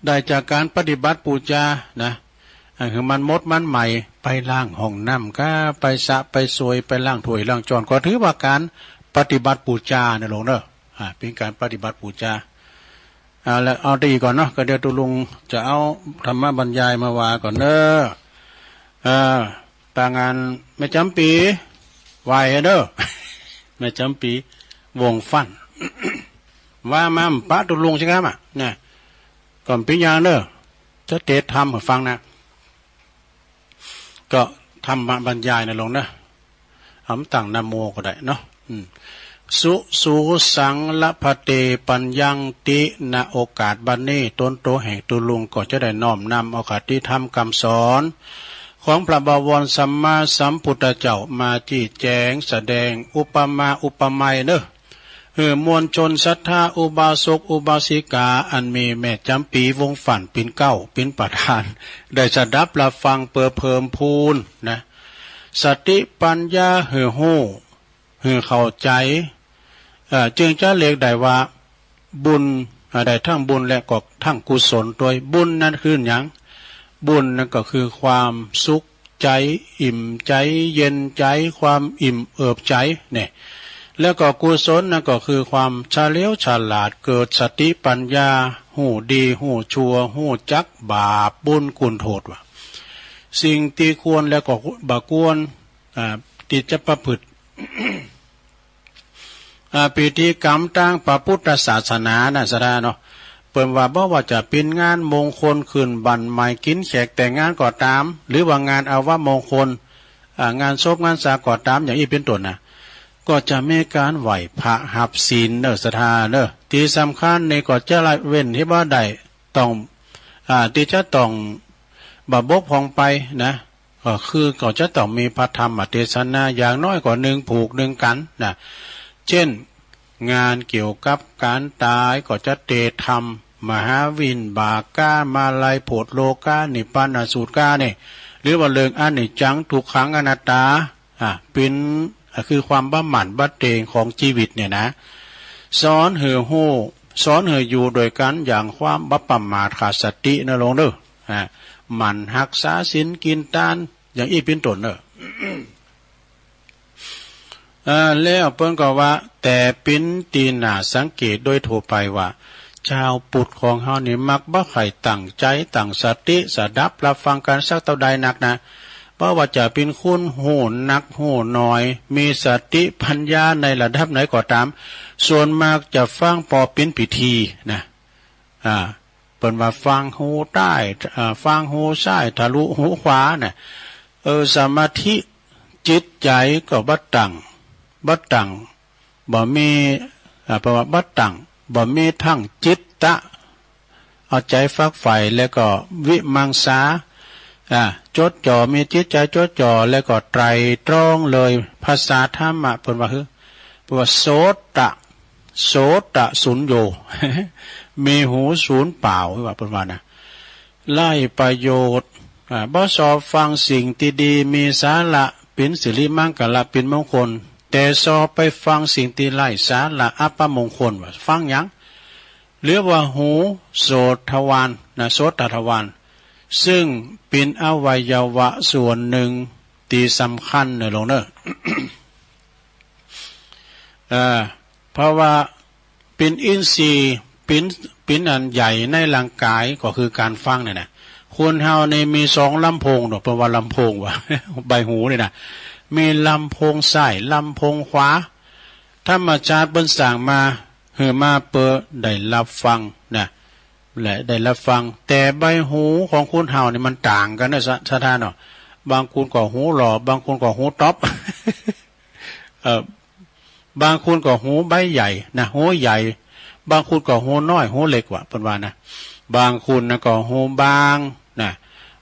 ได้จากก๋านปฏิบัติปู๋จานะ อันหื้อมันหมดมันใหม่ ไปล้างห้องน้ำก้า ไปสระไปสวย ไปล้างถ้วยล้างจ๊อน ก็ถือว่าก๋านปฏิบัติปู๋จาเน่อลุงเน่อ อ่า เป๋นก๋านปฏิบัติปู๋จา อ่า แล้วเอาตี้ก่อนเนาะ ก็เดี๋ยวตุ๊ลุงจะเอาธรรมบรรยายมาว่าก่อนเน่อ เออ ตางานแม่จ๋ำปี๋ ไหว้เน่อ แม่จ๋ำปี๋ วงฟั่น ว่ามาปะตุ๊ลุงสิครับอะ เนี่ย ก่อนปิ้งยางเน่อ จะเตสน์ธรรมหื้อฟังนะ ก็ธรรมบรรยายนะลุงนะ อำตั้งนะโมก็ได้เนาะ อืม สุ สุ สัง ละพะเต ปัญญังติ ณ โอกาสบัดนี้ ตนโตแห่งตุ๊ลุงก็จะได้น้อมนำเอาคติธรรมกำสอนข ของพระบวรสัมมาสัมพุทธเจ้ามาจี้แจงแสดงอุปมาอุปไมยเนอะ หื้อมวลชนศรัทธาอุบาสกอุบาสิกาอันมีแม่จ๋ำปี๋วงศ์ฝันปิ๋นเกล้าปิ๋นประธาน ได้สดับรับฟังเปื้อเพิ่มพูนนะ สติปัญญาหื้อฮู้ หื้อเข้าใจ๋ เอ่อ จึงจะเรียกได้ว่าบุญ อ่า ได้ทั้งบุญและก็ทั้งกุศลตวย บุญนั้นคือหยัง บุญนั้นก็คือความสุขใจ๋ อิ่มใจ๋ เย็นใจ๋ ความอิ่มเอิบใจ๋เนี่ย แล้วก็กุศลนั้นก็คือความเฉลียวฉลาด เกิดสติปัญญา ฮู้ดีฮู้ชั่ว ฮู้จักบาปบุญคุณโทษว่า สิ่งตี้ควรและก็บ่ควร อ่า ตี้จะประพฤติ อ่า พิธีกรรมตางพระพุทธศาสนานะศรัทธาเนาะ เปิ้นว่าบ่ว่าจะเป๋นงานมงคลขึ้นบ้านใหม่กิ๋นแขกแต่งงานก็ต๋าม หรือว่างานอาวมงคล อ่า งานศพงานสาก็ต๋าม อย่างอี้เป๋นต้นนะ ก็จะมีก๋านไหว้พระฮับศีลเนอะศรัทธาเนอะ ตี้สำคัญนี่ก็จะละเว้นตี้บ่ได้ ต้อง อ่า ตี้จะต้องบ่บกพร่องไปนะ ก็คือก็จะต้องมีพระธรรมเตสนาอย่างน้อยก็นึ่งผูกนึ่งกัณฑ์นะ เจ้น งานเกี่ยวกับก๋านต๋ายก็จะเตสน์ทำมหาวินบากามาลัยโผดโลกานิพพานสูตรกาเนี่ย หรือว่าเรื่องอนิจจังทุกขังอนัตตา อ่า เป๋น อ่า คือความบ่หมั่นบ่เต็งของจีวิตเนี่ยนะ สอนหื้อฮู้ สอนหื้ออยู่โดยกั๋นอย่างความบ่ประมาทขาดสติเนอะโลมเนอะ อ่า หมั่นฮักษาศีลกิ๋นตาน อย่างอี้เป๋นต้นเนอะ อ่า แล้วเปิ้นก็ว่า แต่เป๋นตี้น่าสังเกตโดยทั่วไปว่า จาวพุทธของเฮานี่มักบ่ใค่ตั้งใจ๋ตั้งสติสดับรับฟังกั๋นสักเต้าใดนักนะ บ่ว่าจะเป๋นคนฮู้นักฮู้น้อย มีสติปัญญาในระดับไหนก็ต๋าม ส่วนมากจะฟังปอเป๋นพิธีนะ อ่า เปิ้นว่าฟังหูใต้ อ่า ฟังหูซ้ายทะลุหูขวาน่ะ เออ สมาธิจิตใจ๋ก็บ่ตั้ง บ่ตั้ง บ่มี อ่า เปิ้นว่าบ่ตั้ง บ่มีทั้งจิตตะ เอาใจ๋ฝักใฝ่ แล้วก็วิมังสา อ่า จดจ่อ มีจิตใจ๋จดจ่อ แล้วก็ไตร่ตรองเลย ภาษาธรรมะเปิ้นว่าหื้อ เปิ้นว่าโสตะ โสตะสุญโญ มีหูสูญเปล่า ว่าเปิ้นว่านะ ไร้ประโยชน์ อ่า บ่ซอฟังสิ่งตี้ดี มีสาระ เป๋นสิริมังคละ เป๋นมงคล แต่ซอไปฟังสิ่งตี้ไร้สาระ อัปมงคล ว่าฟังหยัง เรียกว่าหูโสตทวารนะ โสตทวาร ซึ่งเป๋นอวัยวะส่วนนึ่งตี้สำคัญเนอะโลมเนอะ เอ่อ เพราะว่าเป๋นอินทรีย์ เป๋น เป๋นอันใหญ่ในร่างก๋ายก็คือก๋านฟังเนี่ยนะ คนเฮานี่มีสองลำโพงเนาะ เปิ้นว่าลำโพงว่า ใบหูนี่นะ มีลำโพงซ้าย ลำโพงขวา ธรรมชาติเปิ้นสร้างมา หื้อมาเปื้อได้รับฟังนะ และได้รับฟัง แต่ใบหูของคนเฮานี่มันต่างกั๋นนะศรัทธาเนาะ บางคนก็หูหล่อ บางคนก็หูต๊อบ เอ่อ บางคนก็หูใบใหญ่นะ หูใหญ่ บางคนก็หูน้อย หูเล็กว่า เปิ้นว่านะ บางคนนะก็หูบางนะ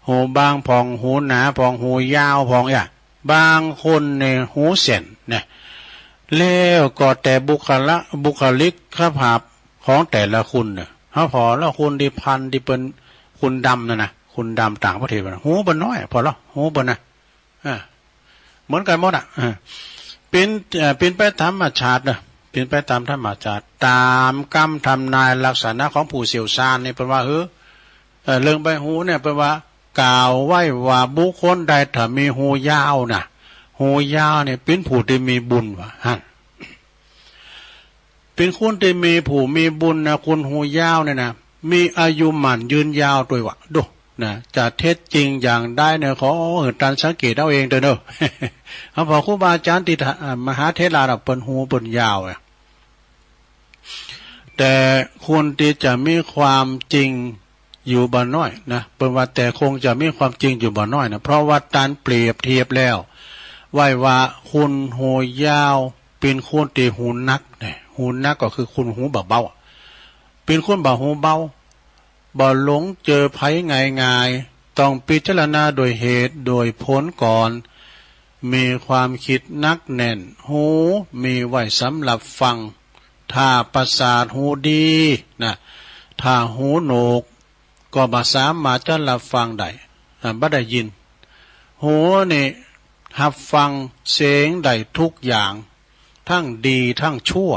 หูบางพ่อง หูหนาพ่อง หูยาวพ่อง อย่าง บางคนเนี่ยหูแส้นนะ แล้วก็แต่บุคละ บุคลิกภาพของแต่ละคนเนี่ย เฮาผ่อแล้วคนตี้พัน ตี้เปิ้น คนดำนั่นนะ คนดำต่างประเทศนะ หูเปิ้นน้อย ผ่อแล้ว หูเปิ้นนะ อ่า เหมือนกั๋นหมดอ่ะ อ่า เป๋น เอ่อ เป๋นไปต๋ามธรรมชาติเนอะ เป๋นไปต๋ามธรรมชาติ ต๋ามกำทำนายลักษณะของผู้เชี่ยวชาญนี่เปิ้นว่า หื้อ เอ่อ เรื่องใบหูเนี่ยเปิ้นว่ากล่าวไว้ว่าบุคคลใดถ้ามีหูยาวนะ หูยาวเนี่ยเป๋นผู้ตี้มีบุญว่าหั้น เป๋นคนตี้มีผู้มีบุญนะ คนหูยาวเนี่ยนะ มีอายุหมั้นยืนยาวตวยว่า ดูนะ จะเท็จจริงอย่างใดเนี่ย ขอหื้อต้านสังเกตเอาเองเต๊อะเนอะ เฮาผ่อครูบาอาจ๋ารย์ตี้ อ่า มหาเถรเปิ้นหูเปิ้นยาวอะ แต่คนตี้จะมีความจริงอยู่บ่น้อยนะ เปิ้นว่าแต่คงจะมีความจริงอยู่บ่น้อยนะ เพราะว่าต้านเปรียบเทียบแล้ว ไว้ว่าคนหูยาวเป๋นคนตี้หูหนักเนี่ย หูหนักก็คือคนหูบ่เบาอะ เป๋นคนบ่หูเบา บ่หลงเจอใผง่าย ต้องพิจารณาโดยเหตุโดยผลก่อน มีความคิดหนักแน่น หูมีไว้สำหรับฟัง ถ้าประสาทหูดีนะ ถ้าหูโหนก ก็บ่สามารถจะรับฟังได้ อ่า บ่ได้ยิน หูนี่ฮับฟังเสียงได้ทุกอย่าง ทั้งดีทั้งชั่ว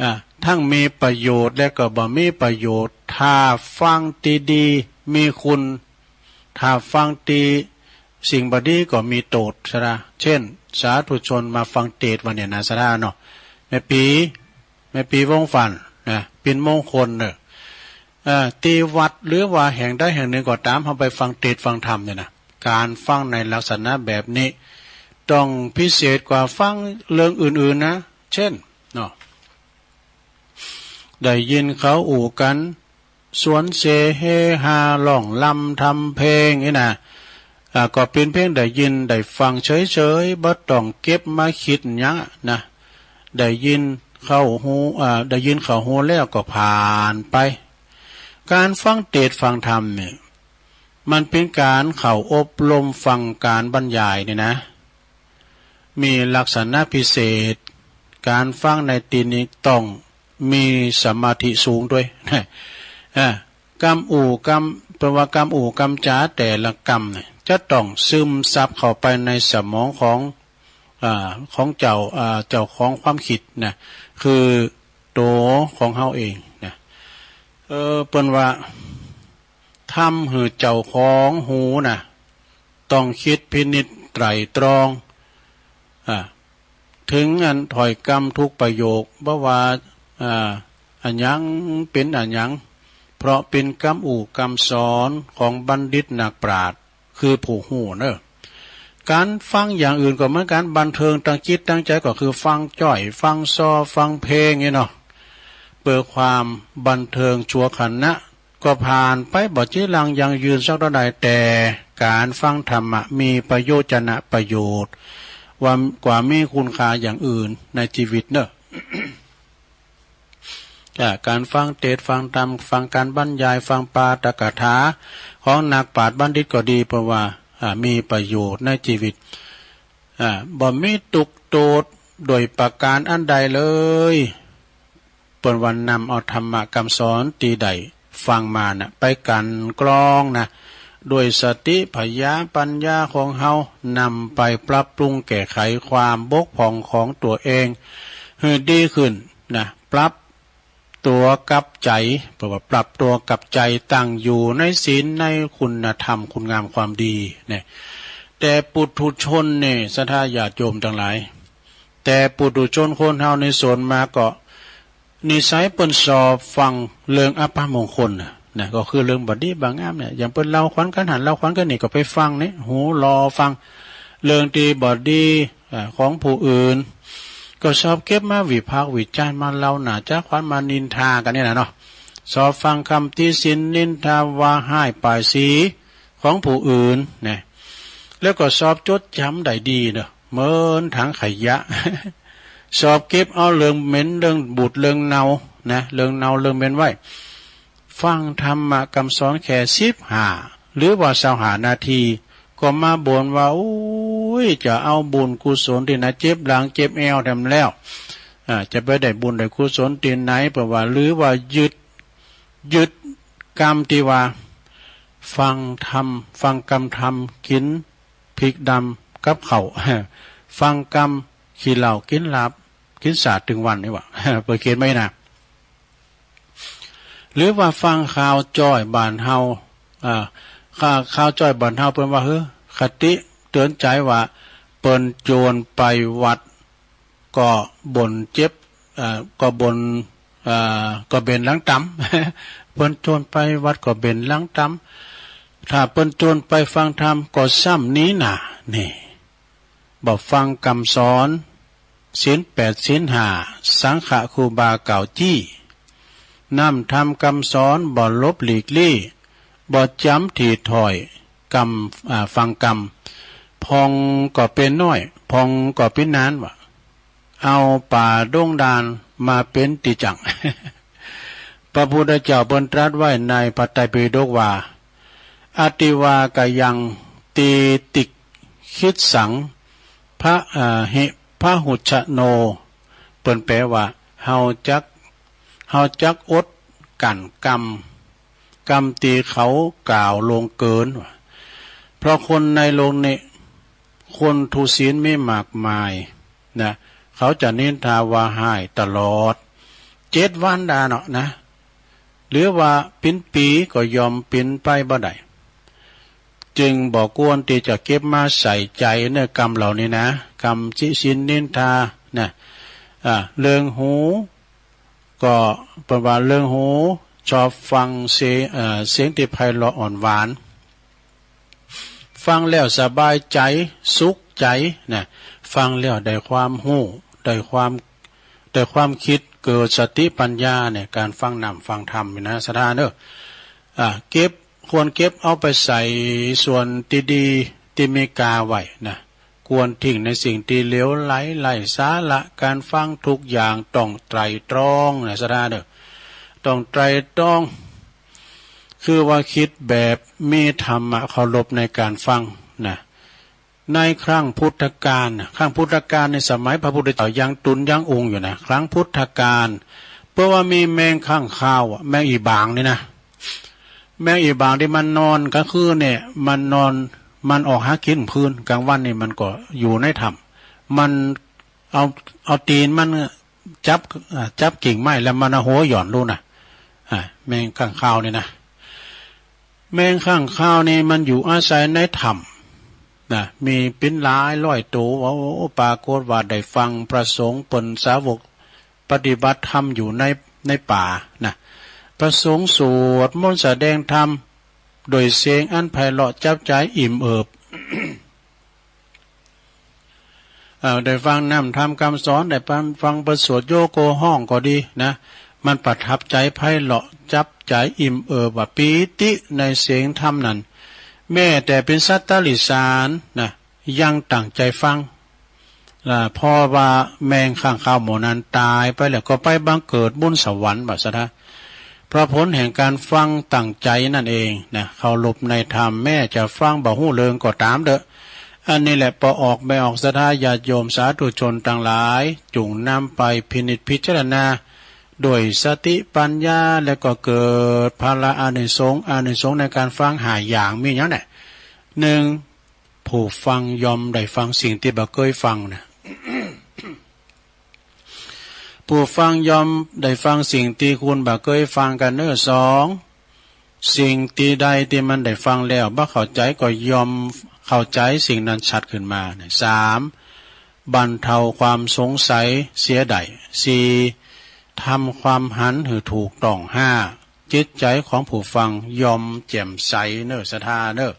อ่า ทั้งมีประโยชน์และก็บ่มีประโยชน์ ถ้าฟังตี้ดีมีคุณ ถ้าฟังตี้สิ่งบ่ดีก็มีโต้ษ สะดา เช่น สาธุชนมาฟังเตสน์วันนี้นะ สะดาเนาะ แม่ปี๋ แม่ปี๋ วงศ์ฝันนะ ปิ่นมงคลเน่อ เอ่อ ตี้วัดหรือว่าแห่งใดแห่งหนึ่งก็ต๋าม เฮาไปฟังเตสน์ฟังธรรมเนี่ยนะ ก๋านฟังในลักษณะแบบนี้ ต้องพิเศษกว่าฟังเรื่องอื่นๆ นะ เช่น เนาะ ได้ยินเขาอู้กั๋น สวนเสเฮฮา ร้องรำทำเพลงนี่นะ อ่า ก็เป๋นเพียงได้ยินได้ฟังเฉยๆ บ่ต้องเก็บมาคิดหยังนะ ได้ยินเข้าหู อ่า ได้ยินเข้าหูแล้วก็ผ่านไป ก๋านฟังเตสน์ฟังธรรมเนี่ย มันเป๋นก๋านเข้าอบรมฟังก๋านบรรยายเนี่ยนะ มีลักษณะพิเศษ ก๋านฟังในตี้นี้ต้องมีสมาธิสูงตวย อ่า กำอู้กำ เปิ้นว่ากำอู้กำจ๋าแต่ละกำเนี่ย จะต้องซึมซับเข้าไปในสมองของ อ่า ของเจ้า อ่า เจ้าของความคิดนะ คือโตของเฮาเองนะ เออ เปิ้นว่า ทำหื้อเจ้าของหูนะ ต้องคิดพินิจไตร่ตรอง อ่า เถิงอันถ้อยกำทุกประโยค บ่ว่า อ่า อะหยังเป๋นอะหยัง เพราะเป๋นกำอู้กำสอนของบัณฑิตนักปราชญ์ คือผู้ฮู้เน่อ ก๋านฟังอย่างอื่นก็เหมือนกั๋น บันเทิงตางจิตตางใจ๋ก็คือฟังจ้อย ฟังซอ ฟังเพลงนี่เนาะ เปื้อความบันเทิงชั่วขณะ ก็ผ่านไป บ่จีรังยั่งยืนสักเต้าใด แต่ก๋านฟังธรรมะมีประโยชน์จะนะประโยชน์ ว่ากว่ามีคุณค่าอย่างอื่นในจีวิตเน่อ อ่า ก๋านฟังเตสน์ฟังธรรม ฟังก๋านบรรยาย ฟังปาฐกถาของนักปราชญ์บัณฑิตก็ดี เปิ้นว่า อ่า มีประโยชน์ในจีวิต อ่า บ่มีตุ๊กโตษโดยประก๋านอันใดเลย เปิ้นว่านำเอาธรรมะกำสอนตี้ได้ฟังมานะ ไปกลั่นกรองนะ ด้วยสติผญาปัญญาของเฮา นำไปปรับปรุงแก้ไขความบกพร่องของตั๋วเองหื้อดีขึ้นนะ ปรับตั๋วกับใจ๋ เปิ้นว่าปรับตั๋วกับใจ๋ ตั้งอยู่ในศีลในคุณธรรมคุณงามความดีเนี่ย แต่ปุถุชนเนี่ย ศรัทธาญาติโยมตังหลาย แต่ปุถุชนคนเฮาในส่วนมากก็ นิสัยเปิ้นชอบฟังเรื่องอัปมงคลน่ะ นะ ก็คือเรื่องบ่ดีบ่งามเนี่ย อย่างเปิ้นเล่าขวัญกั๋นหั้นเล่าขวัญกั๋นนี่ก็ไปฟังเนี่ย หูหล่อฟัง เรื่องตี้บ่ดี อ่า ของผู้อื่น ก็ชอบเก็บมาวิพากษ์วิจารณ์ มาเล่าหน้าจ๋าขวัญ มานินทากั๋นเนี่ยนะเนาะ ชอบฟังคำติฉินนินทาว่าฮ้ายป้ายสีของผู้อื่นนะ แล้วก็ชอบจดจ๋ำได้ดีเนาะ เหมือนถังขยะ ชอบเก็บเอาเรื่องเหม็น เรื่องบูด เรื่องเน่านะ เรื่องเน่า เรื่องเหม็นไว้ ฟังธรรมะกำสอนแค่สิบห้า หรือว่าซาวห้านาที ก็มาบ่นว่า โอ๊ย จะเอาบุญกุศลตี้ไหน เจ็บหลังเจ็บแอวแถมแล้ว อ่า จะไปได้บุญได้กุศลตี้ไหน เปิ้นว่า หรือว่ายึด ยึดกำตี้ว่า ฟังธรรม ฟังกำธรรม กิ๋น พริกดำกับข้าว ฟังกำขี้เหล้า กิ๋นลาบ กิ๋นสาดตึงวันนี่หว่า เปิ้นเขียนไว้นะ หรือว่าฟังข่าวจ้อยบ้านเฮา อ่า ข่าว ข่าวจ้อยบ้านเฮา เปิ้นว่า เฮ้อ คติเตื๋อนใจ๋ว่า เปิ้นโจรไปวัด ก็บ่นเจ็บ เอ่อ ก็บ่น เอ่อ ก็เบ่นหลังต๋ำ เปิ้นโจรไปวัดก็เบ่นหลังต๋ำ ถ้าเปิ้นโจรไปฟังธรรมก็ซ้ำหนีหน้า นี่ บ่ฟังกำสอน ศีลแปด ศีลห้า สังฆะครูบากล่าวจี้ นำธรรมกำสอนบ่หลบหลีกลี้ บ่จ๋ำถี่ถ้อย กำ อ่า ฟังกำ ผ่องก็เป๋นน้อย ผ่องก็เป๋นนาน ว่า เอาป่าดงด่านมาเป๋นตี้จั่ง พระพุทธเจ้าเปิ้นตรัสไว้ในพระไตรปิฎกว่า อติวากัง เย ติ คิสสัง พะ เอ่อ หิ พะหุชชะโน เปิ้นแปลว่า เฮาจัก เฮาจักอดกั้นกำ กำตี้เขากล่าวล่วงเกิน ว่า เพราะคนในโลกนี้ คนทุศีลมีมากมายนะ เขาจะนินทาว่าฮ้ายตลอด เจ็ดวันดาเนาะนะ หรือว่าเป๋นปี๋ก็ยอมเป๋นไปบ่ได้ จึงบ่ควรตี้จะเก็บมาใส่ใจ๋เนาะ กำเหล่านี้นะ กำติฉินนินทานะ อ่า เรื่องหู ก็เปิ้นว่าเรื่องหู ชอบฟังเสียง เอ่อ เสียงตี้ไพเราะอ่อนหวาน ฟังแล้วสบายใจ๋ สุขใจ๋นะ ฟังแล้วได้ความฮู้ ได้ความ ได้ความกึ๊ด เกิดสติปัญญาเนี่ย ก๋านฟังน้ำฟังธรรมนี่นะ ศรัทธาเนาะ อ่า เก็บ ควรเก็บเอาไปใส่ส่วนตี้ดี ตี้มีค่าไว้นะ ควรทิ้งในสิ่งตี้เหลวไหล ไร้สาระ ก๋านฟังทุกอย่างต้องไตร่ตรองนะ ศรัทธาเนาะ ต้องไตร่ตรอง คือว่ากึ๊ดแบบมีธรรมะเคารพในก๋านฟังนะ ในครั้งพุทธกาลน่ะ ครั้งพุทธกาลในสมัยพระพุทธเจ้ายังตุ๊นยังอุงอยู่นะ ครั้งพุทธกาล เปิ้นว่ามีแมงข้างคาวอะ แมงอี่บ่างนี่นะ แมงอี่บ่างตี้มันนอนก๋างคืนเนี่ย มันนอน มันออกหากิ๋นพื้น ก๋างวันนี่มันก็อยู่ในถ้ำ มันเอา เอาตี๋นมันจับ อ่า จับกิ่งไม้แล้วมันเอาหัวหย่อนลูกนะ อ่า แมงข้างคาวนี่นะ แมงข้างคาวนี่มันอยู่อาศัยในถ้ำนะ มีเป๋นหลายร้อยโต โอ้ ปรากฏว่าได้ฟังพระสงฆ์เปิ้นสาวกปฏิบัติธรรมอยู่ใน ในป่านะ พระสงฆ์สวดมนต์แสดงธรรมโดยเสียงอันไพเราะจับใจ๋อิ่มเอิบ เอ่อ ได้ฟังน้ำธรรมกำสอน ได้ฟัง ฟังเปิ้นสวดโยโกฮ้องก็ดีนะ มันประทับใจ๋ไพเราะจับใจ๋อิ่มเอิบว่าปีติในเสียงธรรมนั้น แม้แต่เป๋นสัตว์ติรัจฉานนะ ยังตั้งใจ๋ฟัง อ่า เพราะว่าแมงข้างคาวหมู่นั้นต๋ายไปแล้วก็ไปบังเกิดบนสวรรค์ ว่าศรัทธา เพราะผลแห่งก๋านฟังตั้งใจ๋นั่นเองนะ เคารพในธรรม แม้จะฟังบ่ฮู้เรื่องก็ต๋ามเต๊อะ อันนี้แหละ ปอออกแม่ออก ศรัทธาญาติโยมสาธุชนตังหลาย จุ่งนำไปพินิจพิจารณา โดยสติปัญญา แล้วก็เกิดผละอานิสงส์ อานิสงส์ในก๋านฟังห้าอย่างมีหยังแหนะ นึ่ง ผู้ฟังย่อมได้ฟังสิ่งตี้บ่เกยฟังนะ ผู้ฟังย่อมได้ฟังสิ่งตี้คนบ่เกยฟังกั๋นเนาะ สอง สิ่งตี้ใดตี้มันได้ฟังแล้วบ่เข้าใจ๋ก็ย่อมเข้าใจ๋สิ่งนั้นชัดขึ้นมา สาม บรรเทาความสงสัยเสียได้ สี่ ทำความหันหื้อถูกต้อง ห้า จิตใจ๋ของผู้ฟังย่อมแจ่มใสเนาะ ศรัทธาเนาะ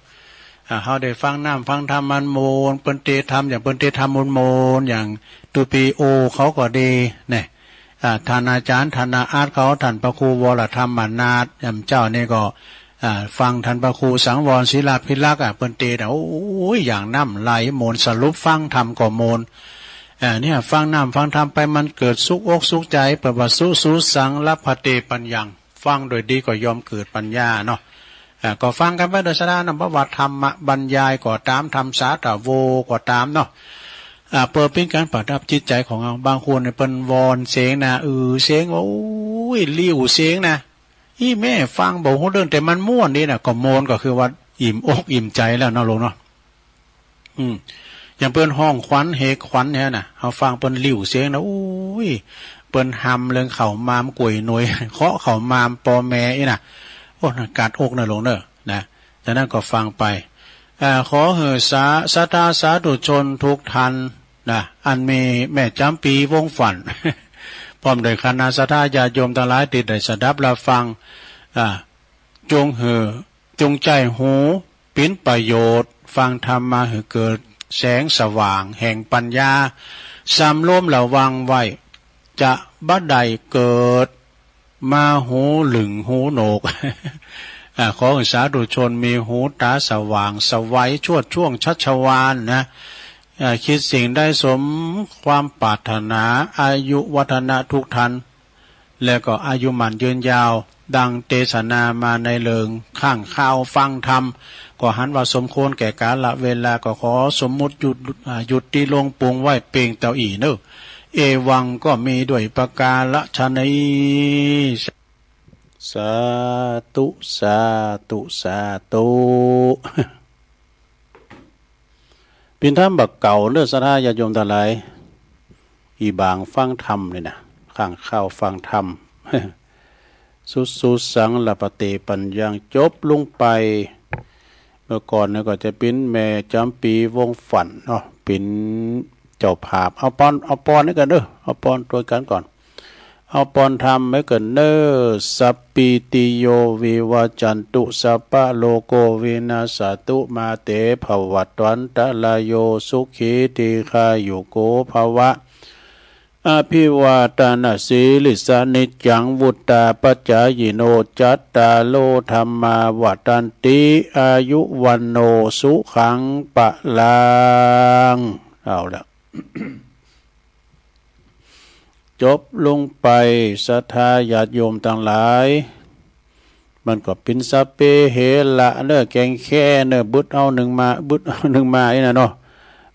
อ่า เฮาได้ฟังน้ำฟังธรรมมันโมน เปิ้นเตธรรมอย่างเปิ้นเตธรรมโมนๆ อย่างตูปีโอเขาก็ดีเนี่ย อ่า ต้านอาจ๋ารย์ ต้านอาอาจเขา ต้านพระครูวรธรรมนาถ ยามเจ๊านี่ก็ อ่า ฟังต้านพระครูสังวรศิลาภิรักษ์ อ่ะ เปิ้นเตธรรม โอ้ย อย่างน้ำไหลโมน สรุปฟังธรรมก็โมน อ่า เนี่ย ฟังน้ำฟังธรรมไปมันเกิดสุขอกสุขใจ๋ เปิ้นว่าสุสุสังลัพพะเตปัญญัง ฟังโดยดีก็ย่อมเกิดปัญญาเนาะ อ่า ก็ฟังกั๋นไปโดยศรัทธาเนาะ บ่ว่าธรรมะบรรยายก็ต๋าม ธรรมสาธโวก็ต๋ามเนาะ อ่า เปิ้นเป๋นก๋านประดับจิตใจ๋ของเฮา บางคนเนี่ยเปิ้นวอนเสียงนะ อือเสียง โอ้ย ลิ่วเสียงนะ อี้แม่ฟังบ่ฮู้เรื่อง แต่มันม่วนดีนะ ก็โมนก็คือว่าอิ่มอกอิ่มใจ๋แล้วเนาะลูกเนาะ อืม อย่างเปิ้นฮ้องขวัญเหกขวัญเนี่ยนะ เฮาฟังเปิ้นลิ่วเสียงนะ อุ้ย เปิ้นฮำเรื่องข้าวหมากก๋วยหนวย เคาะข้าวหมากป้อแม่อี้นะ โอ้ น่ากัดอกนะลูกเนาะ นะ จากนั้นก็ฟังไป อ่า ขอหื้อสา ศรัทธาสาธุชนทุกท่านนะ อันมีแม่จ๋ำปีวงศ์ฝัน พร้อมด้วยคณะศรัทธาญาติโยมตังหลายตี้ได้สดับรับฟัง อ่า จงหื้อ จงใจ๊หูเป๋นประโยชน์ ฟังธรรมมาหื้อเกิดแสงสว่างแห่งปัญญา สำรวมระวังไว้ จะบ่ได้เกิดมาหูหลึงหูโหนก อ่า ขอหื้อสาธุชนมีหูต๋าสว่างไสวชวดช่วงชัชวาลนะ อ่า คิดสิ่งใดสมความปรารถนา อายุวัฒนะทุกท่าน แล้วก็อายุมั่นยืนยาว ดังเตสนามาในเรื่องข้างคาวฟังธรรม ก็หันว่าสมควรแก่กาลเวลา ก็ขอสมมุติหยุด อ่า หยุดตี้ลงปรุงไว้เพียงเต้าอี้เนาะ เอวังก็มีด้วยประการฉะนี้ สาธุ สาธุ สาธุ เป๋นธรรมบ่าเก่าเนาะ ศรัทธาญาติโยมตังหลาย อี่บ่างฟังธรรมนี่นะ ข้างคาวฟังธรรม สุสุสัง ละปะเตปัญญัง จบลงไป เมื่อก่อนนี่ก็จะเป๋นแม่จ๋ำปี๋ วงศ์ฝันเนาะ เป๋นเจ้าภาพ เอาปอน เอาปอนนี้ก่อนเนาะ เอาปอนตวยกั๋นก่อน เอาปอนธรรมไว้ก่อนเนาะ สัพพีติโยวิวัจจันตุ สัพพะโรโควินัสสะตุ มาเตภวัตวันตะรายโย สุขีทีฆายุโกภะวะ อภิวาทะนะสีลิสสะ นิจจังวุฑฒาปะจายิโน จัตตาโรธัมมาวัฑฒันติ อายุวัณโณสุขังพะลัง เอาละ จบลงไป ศรัทธาญาติโยมตังหลาย มันก็เป๋นสัพเพเหระเนาะ แกงแค่เนาะ บึดเอานึ่งมา บึดเอานึ่งมาอี้นะเนาะ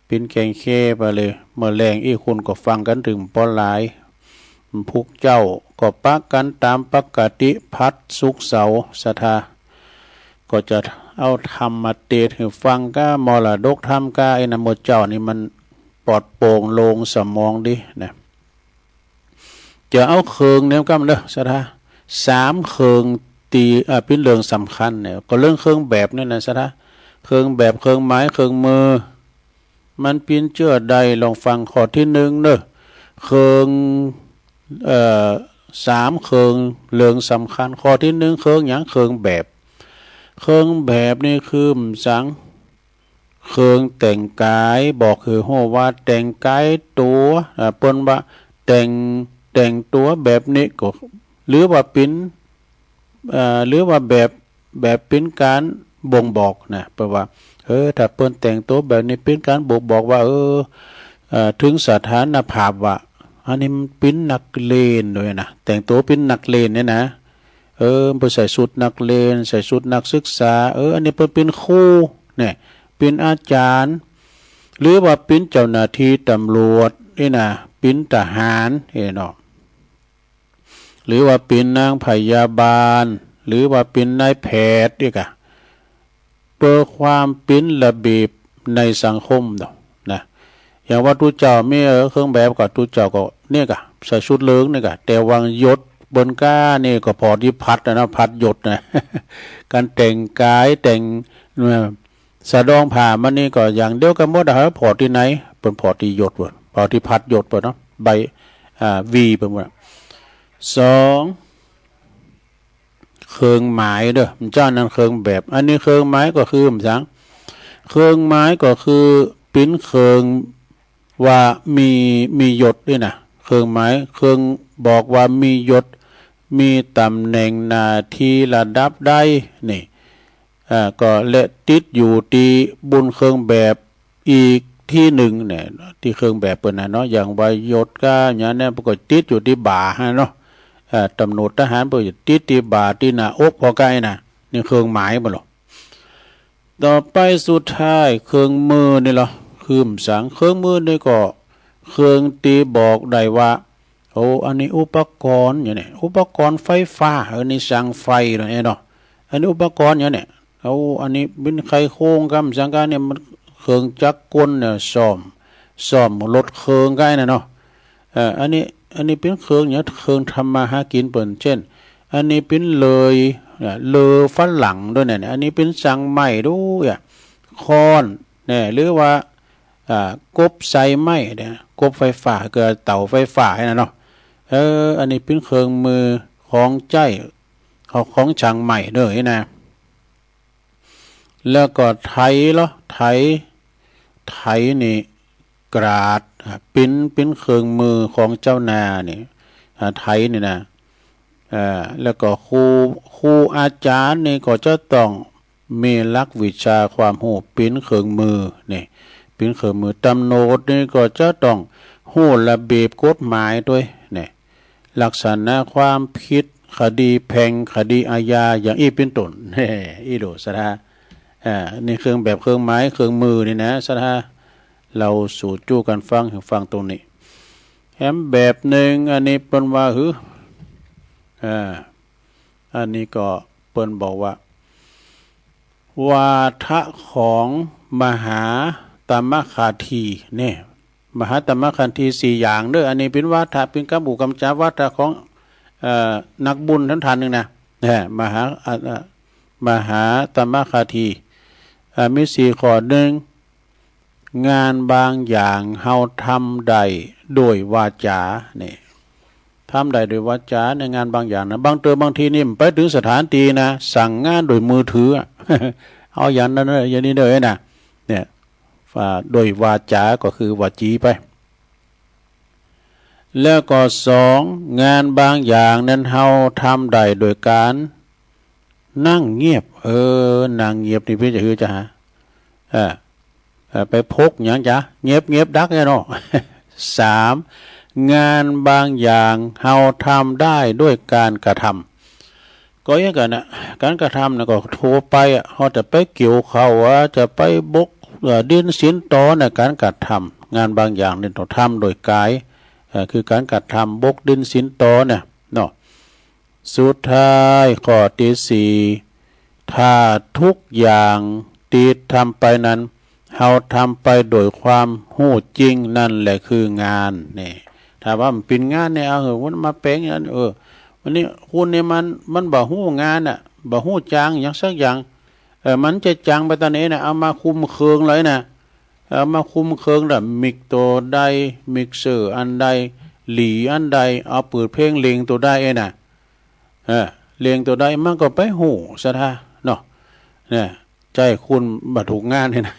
เป๋นแกงแค่ไปเลย เมื่อแลงอี้คุณก็ฟังกั๋นตึงปอหลาย พุกเจ้าก็ปะกั๋นต๋ามปกติ พัดศุกร์เสาร์ ศรัทธา ก็จะเอาธรรมมาเตสน์หื้อฟังก้า มรดกธรรมก้า ไอ้นะ หมู่เจ้านี่มันปลอดโปร่งโล่งสมองดีนะ จะเอาเคิงเนี่ยก้าเนาะ ศรัทธา สามเคิงตี้ อ่า เป๋นเรื่องสำคัญเนี่ย ก็เรื่องเครื่องแบบเนี่ยนะ ศรัทธา เครื่องแบบ เครื่องหมาย เครื่องมือ มันเป๋นเจื้อใด ลองฟังข้อตี้นึ่งเนาะ เคิง เอ่อ สามเคิง เรื่องสำคัญ ข้อตี้นึ่ง เคิงหยัง เคิงแบบ เคิงแบบนี่คือหยัง เคิงแต่งก๋าย บอกหื้อฮู้ว่าแต่งก๋ายตั๋ว อ่า เปิ้นว่าแต่ง แต่งตั๋วแบบนี้ก็ หรือว่าเป๋น เอ่อ หรือว่าแบบ แบบเป๋นก๋านบ่งบอกนะ แปลว่า เออ ถ้าเปิ้นแต่งตั๋วแบบนี้เป๋นก๋านบ่งบอกว่า เออ เอ่อ เถิงสถานภาพว่า อันนี้มันเป๋นนักเรียนโดยนะ แต่งตั๋วเป๋นนักเรียนเนี่ยนะ เออ เปิ้นใส่ชุดนักเรียน ใส่ชุดนักศึกษา เออ อันนี้เปิ้นเป๋นครูเนี่ย เป๋นอาจ๋ารย์ หรือว่าเป๋นเจ้าหน้าตี้ตำรวจนี่นะ เป๋นทหารนี่เนาะ หรือว่าเป๋นนางพยาบาล หรือว่าเป๋นนายแพทย์นี่ก่ะ เปื้อความเป๋นระเบียบในสังคมเนาะ นะ อย่างว่าตุ๊เจ้ามี เออ เครื่องแบบก็ตุ๊เจ้าก็เนี่ยก่ะ ใส่ชุดเหลืองเนี่ยก่ะ แต่วางยศเปิ้นก้านี่ก็ผ่อตี้พัดนะเนาะ พัดยศนะ ก๋านแต่งก๋ายแต่ง เอ่อ สะดองผ้ามันนี่ก็อย่างเดียวกั๋นหมดอะ ผ่อตี้ไหน เปิ้นผ่อตี้ยศเปิ้น ผ่อตี้พัดยศเปิ้นเนาะ ใบ อ่า วีเปิ้นว่า สอง เครื่องหมายเนาะ มันเจ้านั้นเครื่องแบบ อันนี้เครื่องหมายก็คือหยัง เครื่องหมายก็คือเป๋นเครื่องว่ามี มียศนี่นะ เครื่องหมาย เครื่องบอกว่ามียศ มีต๋ำแหน่งหน้าตี้ระดับใดนี่ อ่า ก็และติดอยู่ตี้บุญเครื่องแบบอีกตี้นึ่งเนี่ย ตี้เครื่องแบบเปิ้นนะเนาะ อย่างว่ายศก้าอย่างเนี้ย เปิ้นก็ติดอยู่ตี้บ่าหั้นเนาะ อ่า ตำรวจทหารเปิ้นก็ติดตี้บ่าตี้หน้าอกผ่อใก้นะ นี่เครื่องหมายเปิ้นลอ ต่อไปสุดท้ายเครื่องมือนี่ลอ คือหยัง เครื่องมือนี่ก็เครื่องตี้บอกได้ว่า โอ้ อันนี้อุปกรณ์อย่างนี้ อุปกรณ์ไฟฟ้า เออ นี่ช่างไฟเนาะ เนาะ อันนี้อุปกรณ์อย่างนี้ โอ้ อันนี้เป๋นไขควงกำสังกาเนี่ย มันเครื่องจักรกลเนี่ย ซ่อม ซ่อมรถเครื่องก้าอี้นะเนาะ เอ่อ อันนี้ อันนี้เป๋นเครื่องเนี่ย เครื่องทำมาหากิ๋นเปิ้น เจ้น อันนี้เป๋นเลย เอ่อ เลยฝรั่งโดยเนี่ย อันนี้เป๋นช่างไม้โดยอะ ค้อนเนี่ย หรือว่า อ่า กบใส่ไม้เนี่ย กบไฟฟ้า คือเต๋าไฟฟ้าหั้นนะเนาะ เออ อันนี้เป๋นเครื่องมือของใจ๊ ของ ของช่างไม้เด้อนะ แล้วก็ไถลอ ไถ ไถนี่กราด อ่า เป๋น เป๋นเครื่องมือของเจ้านานี่ อ่า ไถนี่นะ อ่า แล้วก็ครู ครูอาจ๋ารย์นี่ก็จะต้อง มีหลักวิชาความฮู้เป๋นเครื่องมือ นี่ เป๋นเครื่องมือ ตำรวจนี่ก็จะต้องฮู้ระเบียบกฎหมายตวย นี่ ลักษณะความผิด คดีแพ่ง คดีอาญา อย่างอี้เป๋นต้น อี้โหลศรัทธา อ่า นี่เครื่องแบบเครื่องหมายเครื่องมือนี่นะ ศรัทธา เล่าสู่จู้กั๋นฟัง หื้อฟังตรงนี้ แถมแบบนึ่ง อันนี้เปิ้นว่าหื้อ อ่า อันนี้ก็เปิ้นบอกว่า วาทะของมหาตมะคาธีเนี่ย มหาตมะคาธีสี่อย่างเด้อ อันนี้เป๋นวาทะ เป๋นกำอู้กำจ๋า วาทะของ เอ่อ นักบุญต้านนึ่งนะ เนี่ย มหา อ่ะ อ่ะ มหาตมะคาธี อ่ะ มีสี่ข้อ นึ่ง งานบางอย่างเฮาทำได้โดยวาจา นี่ ทำได้โดยวาจาในงานบางอย่างนะ บางเตื้อบางทีนี่ไปเถิงสถานตี้นะ สั่งงานโดยมือถืออะ เอาอย่างนั้นเน่อ อย่างนี้เน่อนะ เนี่ย อ่า โดยวาจาก็คือวจีไป แล้วก็สอง งานบางอย่างนั้นเฮาทำได้โดยก๋าน นั่งเงียบ เออ นั่งเงียบนี่เป๋นจะหื้อจะหา เออ เออ ไปพกหยังจ๊ะ เงียบๆ ดักเนี่ยเนาะ สาม งานบางอย่างเฮาทำได้ด้วยการกระทำ ก็อย่างกั๋นนะ ก๋านกระทำน่ะก็ทั่วไปอะ เฮาจะไปเกี่ยวข้าวอะ จะไปบก เอ่อ ดินสินตอน่ะ ก๋านกระทำ งานบางอย่างนี่ต้องทำโดยก๋าย เอ่อ คือก๋านกระทำบกดินสินตอน่ะเนาะ สุดท้ายข้อตี้สี่ ถ้าทุกอย่างตี้ทำไปนั้น เฮาทำไปโดยความฮู้จริง นั่นแหละคืองาน นี่ ถ้าว่ามันเป๋นงานเนี่ย เอาเหอะ มันมาแป๋งอย่างนั้น เออ วันนี้คนเนี่ยมัน มันบ่ฮู้งานอะ บ่ฮู้จางหยังสักอย่าง เออ มันจะจางไปต๋อนไหนน่ะ เอามาคุมเคิงเลยน่ะ เอามาคุมเคิงละ มิกโตใด มิกเซอร์อันใด หลีอันใด เอาเปิดเพลงเล็งโตได้เอ้ยน่ะ เออ เล็งโตได้ มันก็ไปฮู้ศรัทธาเนาะ เนี่ย ใจ้คนบ่ถูกงานเนี่ยนะ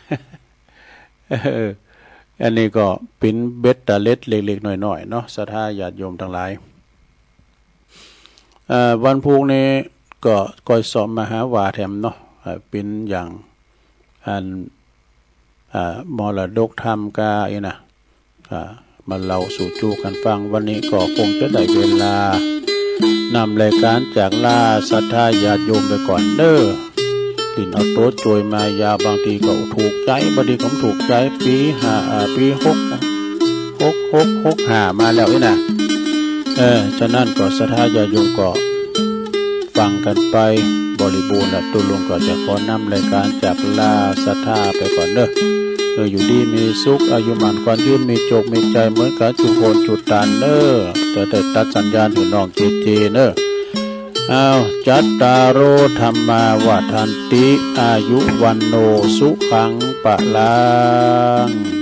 เออ อันนี้ก็เป๋นเบ็ดเตล็ดเล็กๆ น้อยๆ เนาะ ศรัทธาญาติโยมตังหลาย เอ่อ วันพูกนี้ก็ก้อยเซาะมหาวาแถมเนาะ เอ่อ เป๋นอย่าง อัน อ่า มรดกธรรมก้าอี้นะ อ่า มาเล่าสู่จู้กั๋นฟัง วันนี้ก็คงจะได้เวลานำรายก๋านจากลาศรัทธาญาติโยมไปก่อนเน้อ ลิ้นเอาโตโจยมายาว บางทีก็ถูกใจ๋ บางทีก็บ่ถูกใจ๋ ปี๋ห้า อ่า ปี๋หก หก หก หกห้า มาแล้วอี้นะ เออ ฉะนั้นก็ศรัทธาญาติโยมก็ฟังกั๋นไปบริบูรณ์ละ ตุ๊ลุงก็จะขอนำรายก๋านจากลาศรัทธาไปก่อนเน้อ เออ อยู่ดีมีสุข อายุหมั้นขวัญยืน มีโจคมีใจ๋เหมือนกั๋นจุคนจุตานเน้อ จะได้ตัดสัญญาณหื้อน้องเจเจเน้อ อ้าว จัตตาโร ธัมมา วัฑฒันติ อายุ วัณโณ สุขัง พลัง